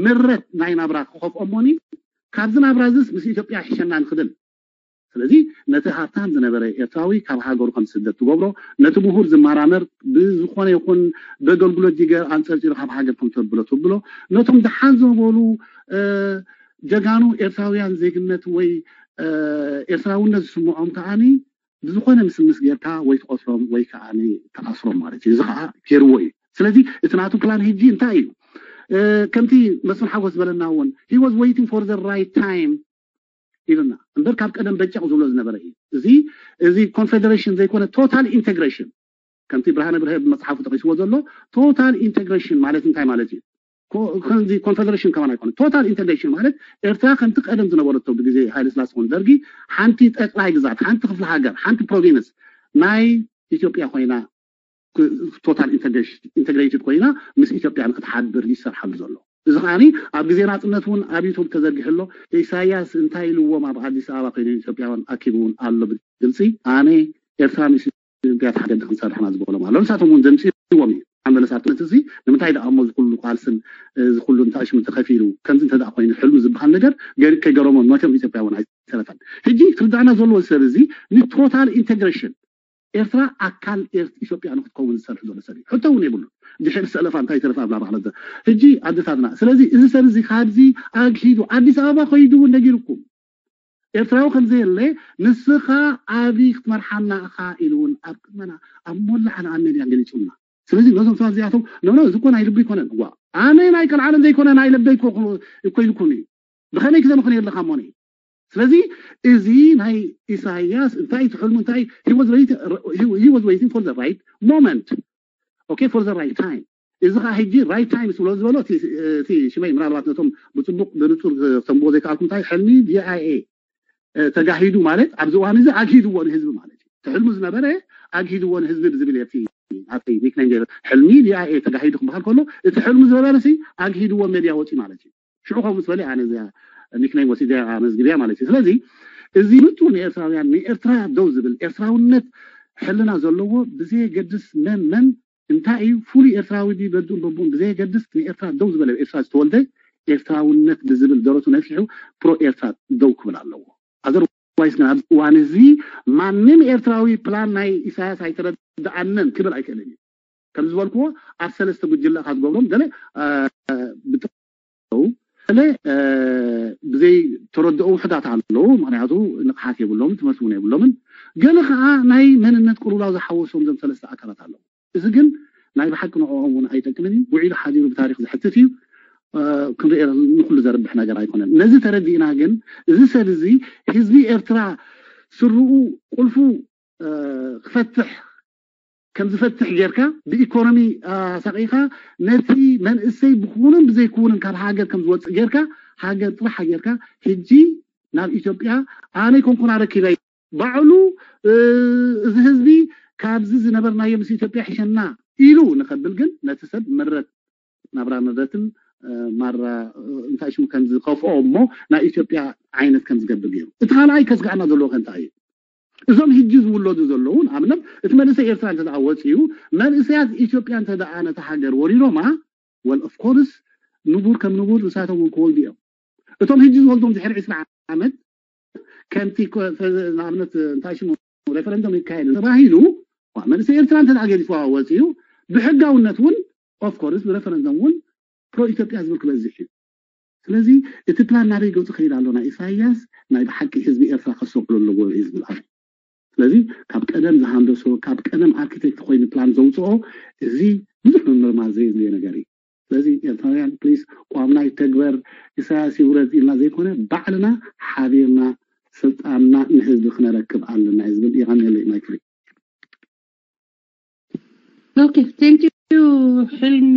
ምረት ናይ ናብራ ክኸፍኦ እሞኒ ካብዚ ናብራ እዚስ ምስ ኢትዮጵያ ይሕሸና ንኽብል። ስለዚ ነቲ ሃብታም ዝነበረ ኤርትራዊ ካብ ሃገሩ ከም ዝስደድ ትገብሮ፣ ነቲ ምሁር ዝመራመር ብዝኾነ ይኹን በገልግሎት ጅገር ኣንጸርጺሩ ካብ ሃገር ከም ተብሎ ትብሎ፣ ነቶም ደሓን ዝበሉ ጀጋኑ ኤርትራውያን ዜግነት ወይ ኤርትራውነት ዝስምዖም ከዓኒ ብዝኾነ ምስምስ ጌርካ ወይ ትቆስሮም ወይ ከዓ ትኣስሮም ማለት እዩ። እዚ ከዓ ገይርዎ እዩ። ስለዚ እቲ ናቱ ፕላን ሕጂ እንታይ እዩ? ከምቲ መስፍን ሓጎስ ዝበለና እውን he was waiting for the right time ኢሉና እምበር ካብ ቀደም በጨቕ ዝብሎ ዝነበረ እዩ። እዚ እዚ ኮንፌደሬሽን ዘይኮነ ቶታል ኢንቴግሬሽን ከምቲ ብርሃነ ብርሀ ብመፅሓፉ ጠቂስዎ ዘሎ ቶታል ኢንቴግሬሽን ማለት እንታይ ማለት እዩ? ከምዚ ኮንፌደሬሽን ከማን ኣይኮነ። ቶታል ኢንቴግሬሽን ማለት ኤርትራ ከምቲ ቀደም ዝነበረቶ ብግዜ ሃይለ ስላሴ ኮን ደርጊ ሓንቲ ጠቅላይ ግዛት፣ ሓንቲ ክፍለ ሃገር፣ ሓንቲ ፕሮቪንስ ናይ ኢትዮጵያ ኮይና ቶታል ኢንቴግሬትድ ኮይና ምስ ኢትዮጵያ ንክትሓብር ይሰርሓሉ ዘሎ። እዚ ከዓኒ ኣብ ግዜ ናፅነት እውን ኣብ ዩቱብ ተዘርጊሑ ኣሎ። ኢሳያስ እንታይ ኢልዎም ኣብ ኣዲስ ኣበባ ኮይኑ ኢትዮጵያውያን ኣኪቡ እውን ኣሎ ብግልፂ ኣነ ኤርትራ ምስ ኢትዮጵያ ተሓገዲ ክንሰርሕ ኢና ዝበሎም ኣሎ። ንሳቶም እውን ዘምፅዎም እዩ። ኣብ መለስ ኣርትነት እዚ ንምንታይ ደኣ እሞ ዝኩሉ ቃልስን ዝኩሉ እንታይ ሽሙ ተኸፊሉ ከምዚ እንተ ደኣ ኮይኑ ሕልሙ ዝበሃል ነገር ከይገረሞም መቸም ኢትዮጵያ እውን ኣይተረፈን። ሕጂ ክርዳእና ዘለዎ ሰብ እዚ ንቶታል ኢንቴግሬሽን ኤርትራ ኣካል ኢትዮጵያ ንክትከውን ዝሰርሕ ዘሎ ሰብ እዩ። ሕቶ እውን የብሉ። ድሕሪ ሰለፋ እንታይ ተረፈ ኣብላ ባዕለት ሕጂ ኣደታትና። ስለዚ እዚ ሰብ እዚ ካብዚ ኣግሂዱ ኣዲስ ኣበባ ከይዱ እውን ነጊርኩም ኤርትራዊ ከምዘየለ ንስኻ ኣቢ ክትመርሓና እኻ ኢሉ እውን ኣብ ቅድመና ኣብ ሞላ ዓለማ ሜድያ ገሊጹና። ስለዚ ነዞም ሰባት እዚኣቶም ኖ ኖ እዚ እኮ ናይ ልቢ ኣይኮነን። ዋ ኣነ ናይ ቀልዓለም ዘይኮነ ናይ ልበይ እኮ ኢልኩም እዩ። ብኸመይ ክዘምኽን የለኻ ሞኒ። ስለዚ እዚ ናይ ኢሳያስ እንታይ ትሕልሙ እንታይ he was waiting for the right moment okay for the right time እዚ ከዓ ሕጂ right time ስለ ዝበሎ እቲ ሽመይ ምናልባት ነቶም ብፅቡቅ ብንፁር ተንብቦ ዘይከኣልኩም እንታይ ሕልሚ ዲኣይኤ ተጋሂዱ ማለት ኣብዚ እዋን እዚ ኣግሂድዎ ንህዝቢ ማለት እዩ። ትሕልሙ ዝነበረ ኣግሂድዎ ንህዝቢ ብዝብል እቲ ናተይ ኒክነም ገይረ ሕልሚ ዲኣይኤ ተጋሂዱ ክበሃል ከሎ እቲ ሕልሙ ዝነበረ ሲ ኣግሂድዎ ሜድያ ወፂ ማለት እዩ። ሽዑ ከምኡ ምስ በለ ኣነ እዚኣ ኒክነም ወሲደ ኣመዝግብያ ማለት እዩ። ስለዚ እዚ ምጡ ንኤርትራውያን ንኤርትራ ደው ዝብል ኤርትራውነት ሕልና ዘለዎ ብዘየገድስ መን መን እንታይ እዩ ፍሉይ ኤርትራዊ ድዩ በድኡን በብኡን ብዘየገድስ ንኤርትራ ደው ዝበለ ኤርትራ ዝተወልደ ኤርትራውነት ብዝብል ደረቱ ነፊሑ ፕሮ ኤርትራ ደው ክብል ኣለዎ። ኣዘርዋይስ ግን ኣብዚ እዋን እዚ ማንም ኤርትራዊ ፕላን ናይ ኢሳያስ ኣይተረድኣንን ክብል ኣይክእልን እዩ። ከም ዝበልክዎ ኣብ ሰለስተ ጉጅለ ካብ ዝገብሮም ገለ ብጥው ገለ ብዘይ ተረድኦ ውሕዳት ኣለዉ። ምክንያቱ ንቕሓት የብሎምን ትምህርቲ እውን የብሎምን። ገለ ከዓ ናይ መንነት ቅልውላው ዝሓወሶም ዘም ሰለስተ ኣካላት ኣለዉ። እዚ ግን ናይ ብሓቂ ንዕኦም እውን ኣይጠቅምን እዩ። ውዒሉ ሓዲሩ ብታሪክ ዝሕትት እዩ። ክንሪኦ ንኩሉ ዘርብሕ ነገር ኣይኮነን። ነዚ ተረዲእና ግን እዚ ሰብ እዚ ህዝቢ ኤርትራ ስርኡ ቁልፉ ክፈትሕ ከም ዝፈትሕ ጌርካ ብኢኮኖሚ ኣሳቂኻ ነቲ መንእሰይ ብክውንን ብዘይክውንን ካብ ሃገር ከም ዝወፅእ ጌርካ ሃገር ጥራሕ ጌርካ ሕጂ ናብ ኢትዮጵያ ኣነ ኮንኩና ረኪበይ ባዕሉ እዚ ህዝቢ ካብዚ ዝነበርናዮ ምስ ኢትዮጵያ ሕሸና ኢሉ ንኸብል ግን ነቲ ሰብ ምረት ናብራ ምረትን ማራ እንታይ ሽሙ ከም ዝኸፍኦ እሞ ናይ ኢትዮጵያ ዓይነት ከም ዝገብር ገይሩ እቲ ካልኣይ ከስጋዕና ዘለዎ ከንታይ እዩ እዞም ሕጂ ዝውለዱ ዘለዉ ንኣብነት እቲ መንእሰይ ኤርትራ እንተ ወፂኡ መንእሰያት ኢትዮጵያ እንተ ነታ ሃገር ወሪሮማ well of course ንቡር ከም ንቡር ንሳቶም እውን ክወልዱ እዮም እቶም ሕጂ ዝወልዶም ድሕሪ ዕስራ ዓመት ከምቲ ንኣብነት እንታይ ሽሙ ሬፈረንደም ይካየድ ተባሂሉ መንእሰይ ኤርትራ እንተ ገዲፍዋ ወፂኡ ብሕጋውነት እውን of course ብሬፈረንደም እውን ፕሮ ኢትዮጵያ ዝብል ክበዝሕ እዩ ስለዚ እቲ ፕላን ናበይ ገፁ ከይድ ኣሎ ናይ ኢሳያስ ናይ ብሓቂ ህዝቢ ኤርትራ ከሰብሎ ኣለዎ እዩ ዝብል ኣነ ስለዚ ካብ ቀደም ዝሃንደሶ ካብ ቀደም ኣርኪቴክት ኮይኑ ፕላን ዘውፅኦ እዚ ብዙሕ ምምርማር ዘየድልዮ ነገር እዩ ስለዚ ኤርትራውያን ፕሊስ ቋምና ይተግበር ኢሳያስ ይውረድ ኢልና ዘይኮነ ባዕልና ሓቢርና ስልጣንና ንህዝቢ ክነረክብ ኣለና እዩ ዝብል የቐንየለይ ማይክ ፍሪ okay thank you ሕልሚ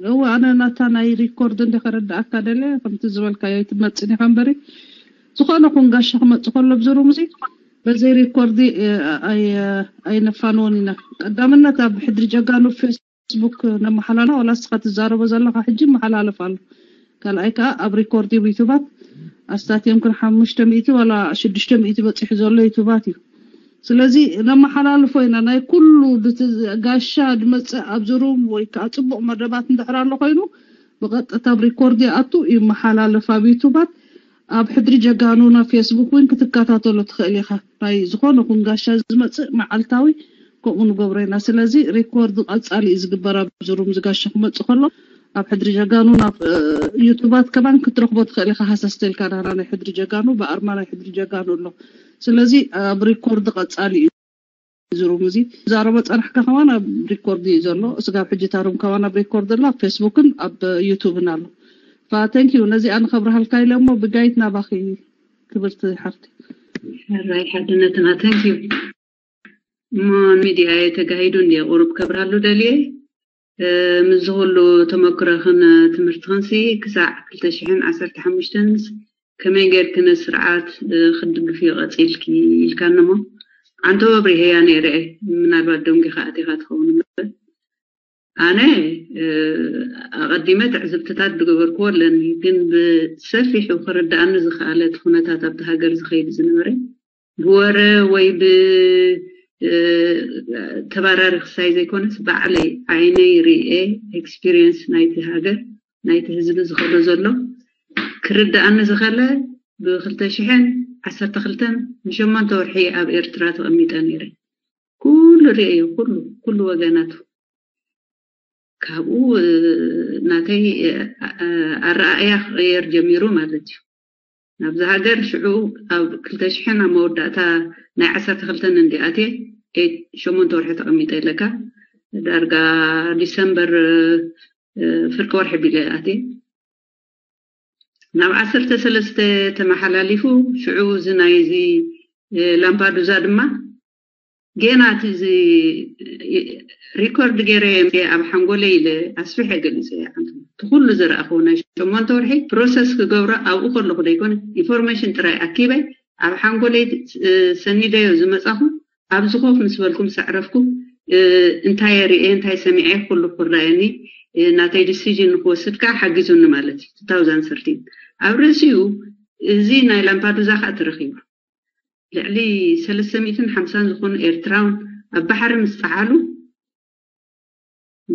እወ ኣነ ናታ ናይ ሪኮርድ እንደ ከረዳእካ ደለ ከምቲ ዝበልካዮ ትመፅን ኢኻ እምበሪ ዝኾነ ኩን ጋሻ ክመፅእ ከሎ ኣብዚ ሩም እዚ በዘይ ሪኮርድ ኣይነፋንዎን ኢና ቀዳምነት ኣብ ሕድሪ ጀጋኑ ፌስቡክ ነመሓላልፋ ዋላ እስኻ ትዛረቦ ዘለኻ ሕጂ መሓላልፍ ኣሎ ካልኣይ ከዓ ኣብ ሪኮርድ ዩቱባት ኣስታት እዮም ክን ሓሙሽተ ሚእቲ ዋላ ሽዱሽተ ሚእቲ በፂሑ ዘሎ ዩቱባት እዩ ስለዚ ነመሓላልፎ ኢና። ናይ ኩሉ ድቲ ጋሻ ድመፅእ ኣብዚ ሩም ወይ ከዓ ፅቡቕ መደባት እንድሕር ኣሎ ኮይኑ ብቐጥታ ኣብ ሪኮርድ ይኣቱ፣ ይመሓላለፍ ኣብ ዩቱባት። ኣብ ሕድሪ ጀጋኑና ፌስቡክ እውን ክትከታተሎ ትኽእል ኢኻ። ናይ ዝኾነ ኹን ጋሻ ዝመፅእ መዓልታዊ ከምኡ ንገብሮ ኢና። ስለዚ ሪኮርድ ቀፃሊ እዩ ዝግበር ኣብዚ ሩም ዝጋሻ ክመፅእ ከሎ ኣብ ሕድሪ ጀጋኑ ናብ ዩቱባት ከማን ክትረኽቦ ትኽእል ኢኻ። ሃሰስ ተልካ ናና ናይ ሕድሪ ጀጋኑ ብኣርማ ናይ ሕድሪ ጀጋኑ ኣሎ። ስለዚ ኣብ ሪኮርድ ቀፃሊ እዩ ዝሩም እዚ ዛረቦ ፀናሕካ ከማን ኣብ ሪኮርድ እዩ ዘሎ። ስጋብ ሕጂ ታሩም ከማን ኣብ ሪኮርድ ኣሎ፣ ኣብ ፌስቡክን ኣብ ዩቱብን ኣሎ። ፋተንኪዩ ነዚኣ ንኸብርሃልካ ኢለ እሞ ብጋይት ናባኺ ክብርቲ ሓፍቲ። ራይ ሓድነትና ተንኪዩ። እሞ ሚዲያ ተጋሂዱ እንዲ ቁሩብ ከብርሃሉ ደልየ። ምስ ዝኩሉ ተመክሮኽን ትምህርትኽንሲ ክሳዕ ክልተ ሽሕን ዓሰርተ ሓሙሽተን ከመይ ጌርክን ስርዓት ክትድግፍዮ ቀፂልኪ ኢልካኒ እሞ ኣንተ ወብሪሀያ ነይረ። ምናልባት ደንጊኻ ኣቲኻ ትኸውን እምበር ኣነ ኣቐዲመ ትዕዝብትታት ዝገበርክዎ ኣለኒ፣ ግን ብሰፊሑ ክርድኣኒ ዝኸኣለ እቲ ኩነታት ኣብቲ ሃገር ዝኸይድ ዝነበረ ብወረ ወይ ብተባራሪ ክሳይ ዘይኮነስ ባዕለይ ዓይነይ ርኤ ኤክስፒሪየንስ ናይቲ ሃገር ናይቲ ህዝቢ ዝኸዶ ዘሎ ክርድኣኒ ዝኸለ ብክልተ ሽሕን ዓሰርተ ክልተን ንሸሞንተ ወርሒ ኣብ ኤርትራ ተቐሚጠ ነይረ። ኩሉ ርእየ ኩሉ ኩሉ ወገናቱ ካብኡ ናተይ ኣረኣእያ ክቕየር ጀሚሩ ማለት እዩ። ናብዚ ሃገር ሽዑ ኣብ ክልተ ሽሕን ኣብ መወዳእታ ናይ ዓሰርተ ክልተን እንዲኣትየ ሸሞንተ ወርሒ ተቐሚጠ ኣለካ ዳርጋ ዲሰምበር ፍርቂ ወርሒ ቢለ ኣትየ ናብ ዓሰርተ ሰለስተ ተመሓላሊፉ ሽዑ እዚ ናይዚ ላምፓዱዛ ድማ ጌና እቲ እዚ ሪኮርድ ገይረ ኣብ ሓንጎለ ኢለ ኣስፊሐ ገሊፀ። እቲ ኩሉ ዝረኣኽዎ ናይ ሸሞንተ ወርሒ ፕሮሰስ ክገብሮ ኣብኡ ከለኹ ዘይኮነ ኢንፎርሜሽን ጥራይ ኣኪበ ኣብ ሓንጎለይ ሰኒደዮ ዝመፃኹ ኣብዚ ኮፍ ምስ በልኩ ምስ ኣዕረፍኩ እንታይ ርኤ እንታይ ሰሚዐ ኩሉ ክረኣየኒ ናተይ ዲሲዥን ንክወስድ ከዓ ሓጊዙኒ ማለት እዩ። two thousand thirteen ኣብ ርእሲኡ እዚ ናይ ላምፓዱዛ ከዓ ተረኪቡ ልዕሊ ሰለስተ ሚእትን ሓምሳን ዝኾኑ ኤርትራውን ኣብ ባሕሪ ምስ ጠዓሉ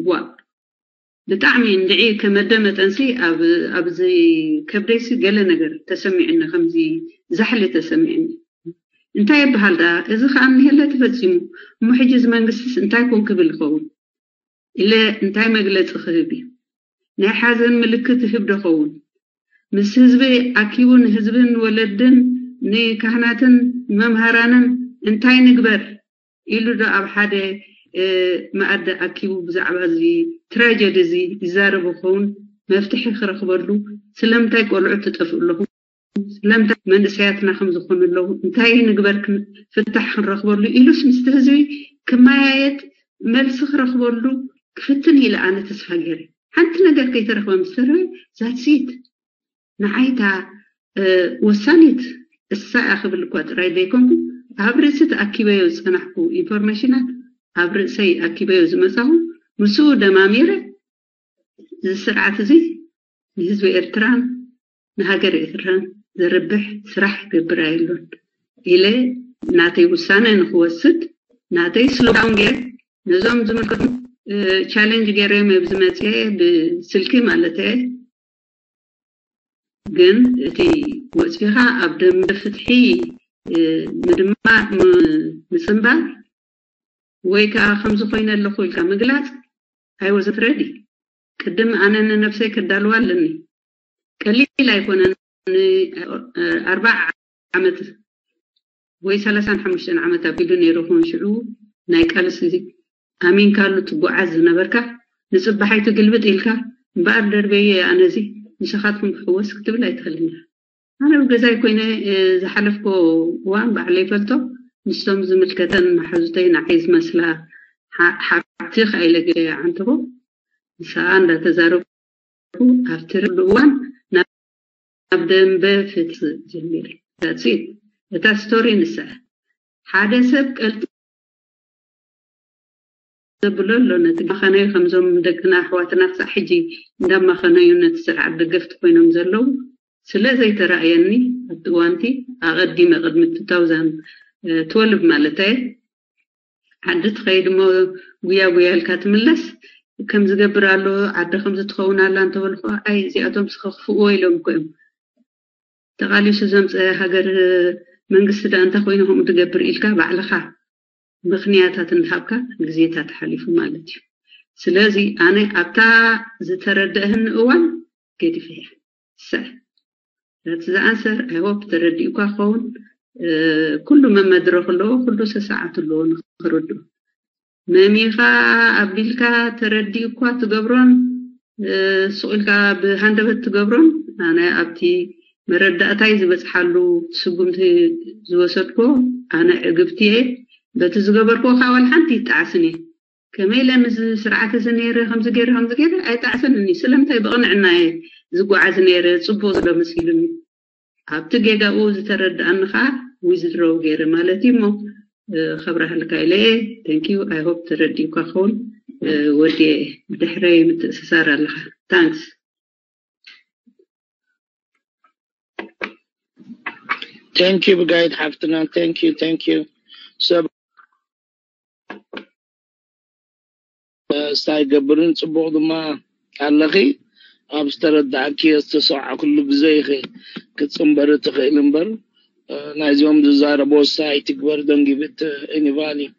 ዋ ብጣዕሚ እንድዒ ከመደ መጠንሲ ኣብዚ ከብደይሲ ገለ ነገር ተሰሚዕኒ ከምዚ ዛሕሊ ተሰሚዕኒ እንታይ ይበሃል ደኣ እዚ ከዓ እኒሀለ ተፈፂሙ እሞ ሕጂ እዚ መንግስትስ እንታይ ኮን ክብል ይኸውን ኢለ እንታይ መግለፂ ክህብ እዩ ናይ ሓዘን ምልክት ይህብ ዶ ኸውን ምስ ህዝቢ ኣኪቡ ንህዝብን ወለድን ንካህናትን መምሃራንን እንታይ ንግበር ኢሉ ዶ ኣብ ሓደ መኣዲ ኣኪቡ ብዛዕባ እዚ ትራጀዲ እዚ ይዛረብ ይኸውን መፍትሒ ክረኽበሉ ስለምንታይ ቆልዑ ትጠፍኡ ኣለኹም ስለምንታይ መንእሰያትና ከም ዝኾኑ ኣለዉ እንታይ ንግበር ፍታሕ ክንረኽበሉ ኢሉስ ምስቲ ህዝቢ ክመያየጥ መልሲ ክረኽበሉ ክፍትን ኢለ ኣነ ተስፋ ገይረ ሓንቲ ነገር ከይተረኽበ ምስ ተረፈ that's it ንዓይታ ወሳኒት እሳ እያ ክብል እኳ ጥራይ ዘይኮንኩ ኣብ ርእሲ ተኣኪበዮ ዝፀናሕኩ ኢንፎርሜሽናት ኣብ ርእሰይ ኣኪበዮ ዝመፃኹ ምስኡ ደማሚረ እዚ ስርዓት እዚ ንህዝቢ ኤርትራን ንሃገር ኤርትራን ዘርብሕ ስራሕ ይገብር ኣይሎን ኢለ ናተይ ውሳነ ንክወስድ ናተይ ስሎዳውን ገይረ ነዞም ዝምልከቱ ቻሌንጅ ገይረዮም ኣብዚ መፅአ ብስልኪ ማለት ግን እቲ ወፂኻ ኣብ ደንበ ፍትሒ ምድማዕ ምፅንባር ወይ ከዓ ከምዚ ኮይነ ኣለኹ ኢልካ ምግላፅ ኣይወዘት ረዲ ቅድም ኣነ ንነብሰይ ክዳልዋ ኣለኒ ቀሊል ኣይኮነን ኣርባ ዓመት ወይ ሰላሳን ሓሙሽተን ዓመት ኣቢሉ ነይሩ ኹን ሽዑ ናይ ቃልሲ ኣሚንካሉ ትጓዓዝ ዝነበርካ ንፅባሓይ ትግልብጥ ኢልካ እምበኣር ደርበየ ኣነዚ ምሳኻትኩም ክሕወስ ክትብል ኣይትኽእልን ኢኻ ኣነ ኣብ ገዛይ ኮይነ ዝሓለፍኮ እዋን ባዕለይ ፈልጦ ምስቶም ዝምልከተን መሓዙተይ ንዓይ ዝመስላ ሓብቲ ከኣይለ ገ ዓንትቦ ንስኣ እንዳተዛረብኩ ኣብቲ ርሉ እዋን ናብ ደንበ ፍትሒ ጀሚረ that's it እታ ስቶሪ ንሳ ሓደ ሰብ ቀልጢ ዘብሎ ኣሎ ነቲ ማኸነዩ ከምዞም ደቅና ኣሕዋትና ክሳዕ ሕጂ እንዳማኸነዩ ነቲ ስርዓት ደገፍቲ ኮይኖም ዘለዉ ስለ ዘይተራእየኒ ኣብቲ እዋንቲ ኣቐዲመ ቅድሚ two thousand ትወልብ ማለት እየ። ዓዲ ትኸይድ እሞ ጉያ ጉያ ኢልካ ትምለስ። ከም ዝገብር ኣሎ፣ ዓዲ ከምዚ ትኸውን ኣላ እንተበልኩ፣ ኣይ እዚኣቶም ስኸኽፍእዎ ኢሎም እኮ እዮም። ተቓሊሱ ዘምፀ ሃገር መንግስቲ ዳ እንታይ ኮይኑ ከምኡ ትገብር ኢልካ ባዕልኻ ምኽንያታት እንዳሃብካ ግዜታት ሓሊፉ ማለት እዩ። ስለዚ ኣነ ኣብታ ዝተረደእህኒ እዋን ገዲፈ እያ። ሰ that's the answer. I hope ተረዲእኳ ክኸውን። ኩሉ መመድረኹ ኣለዎ፣ ኩሉ ሰሰዓት ኣለዎ ንክርድኡ። መሚኻ ኣቢልካ ተረዲእኳ ትገብሮን ስቕ ኢልካ ብሃንደበት ትገብሮን ኣነ ኣብቲ መረዳእታይ ዝበፅሓሉ ስጉምቲ ዝወሰድኮ ኣነ ዕግብቲ እየ። በቲ ዝገበርኮ ከዓ ዋላ ሓንቲ ይጠዓስን እየ። ከመይ ኢለ ምስ ስርዓት እዚ ነይረ ከምዚ ገይረ ከምዚ ገይረ ኣይጠዓሰንን እዩ። ስለምንታይ ብቕንዕና እየ ዝጓዓዝ ነይረ፣ ፅቡቅ ዘሎ መሲሉኒ። ኣብቲ ጌጋኡ ዝተረድኣኒ ከዓ ዊዝድሮው ገይረ ማለት እዩ እሞ ከብራህልካ ኢለ እየ። Thank you. I hope ተረዲእኳ ክኸውን። ወዲ ድሕረይ ምትእስሳር ኣለካ። Thanks. Thank you ብጋይት ሓፍትና። Thank you, thank you. ሰብ ስታይ ገብርን ፅቡቕ ድማ ኣለኺ። ኣብ ዝተረዳእኪ ዝተሰዓኩሉ ብዘይኺ ክትፅንበሪ ትኽእል እምበር ናይዚኦም ዝዛረቦ ስታይ ትግበር። Don't give it any value.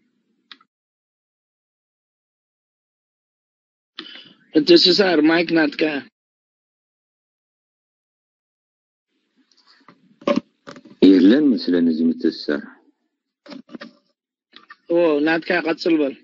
ምትስሳር ማይክ ናትካ። የለን መስለኒ እዚ ምትስሳር። ኦ ናትካ ቀጽል በል።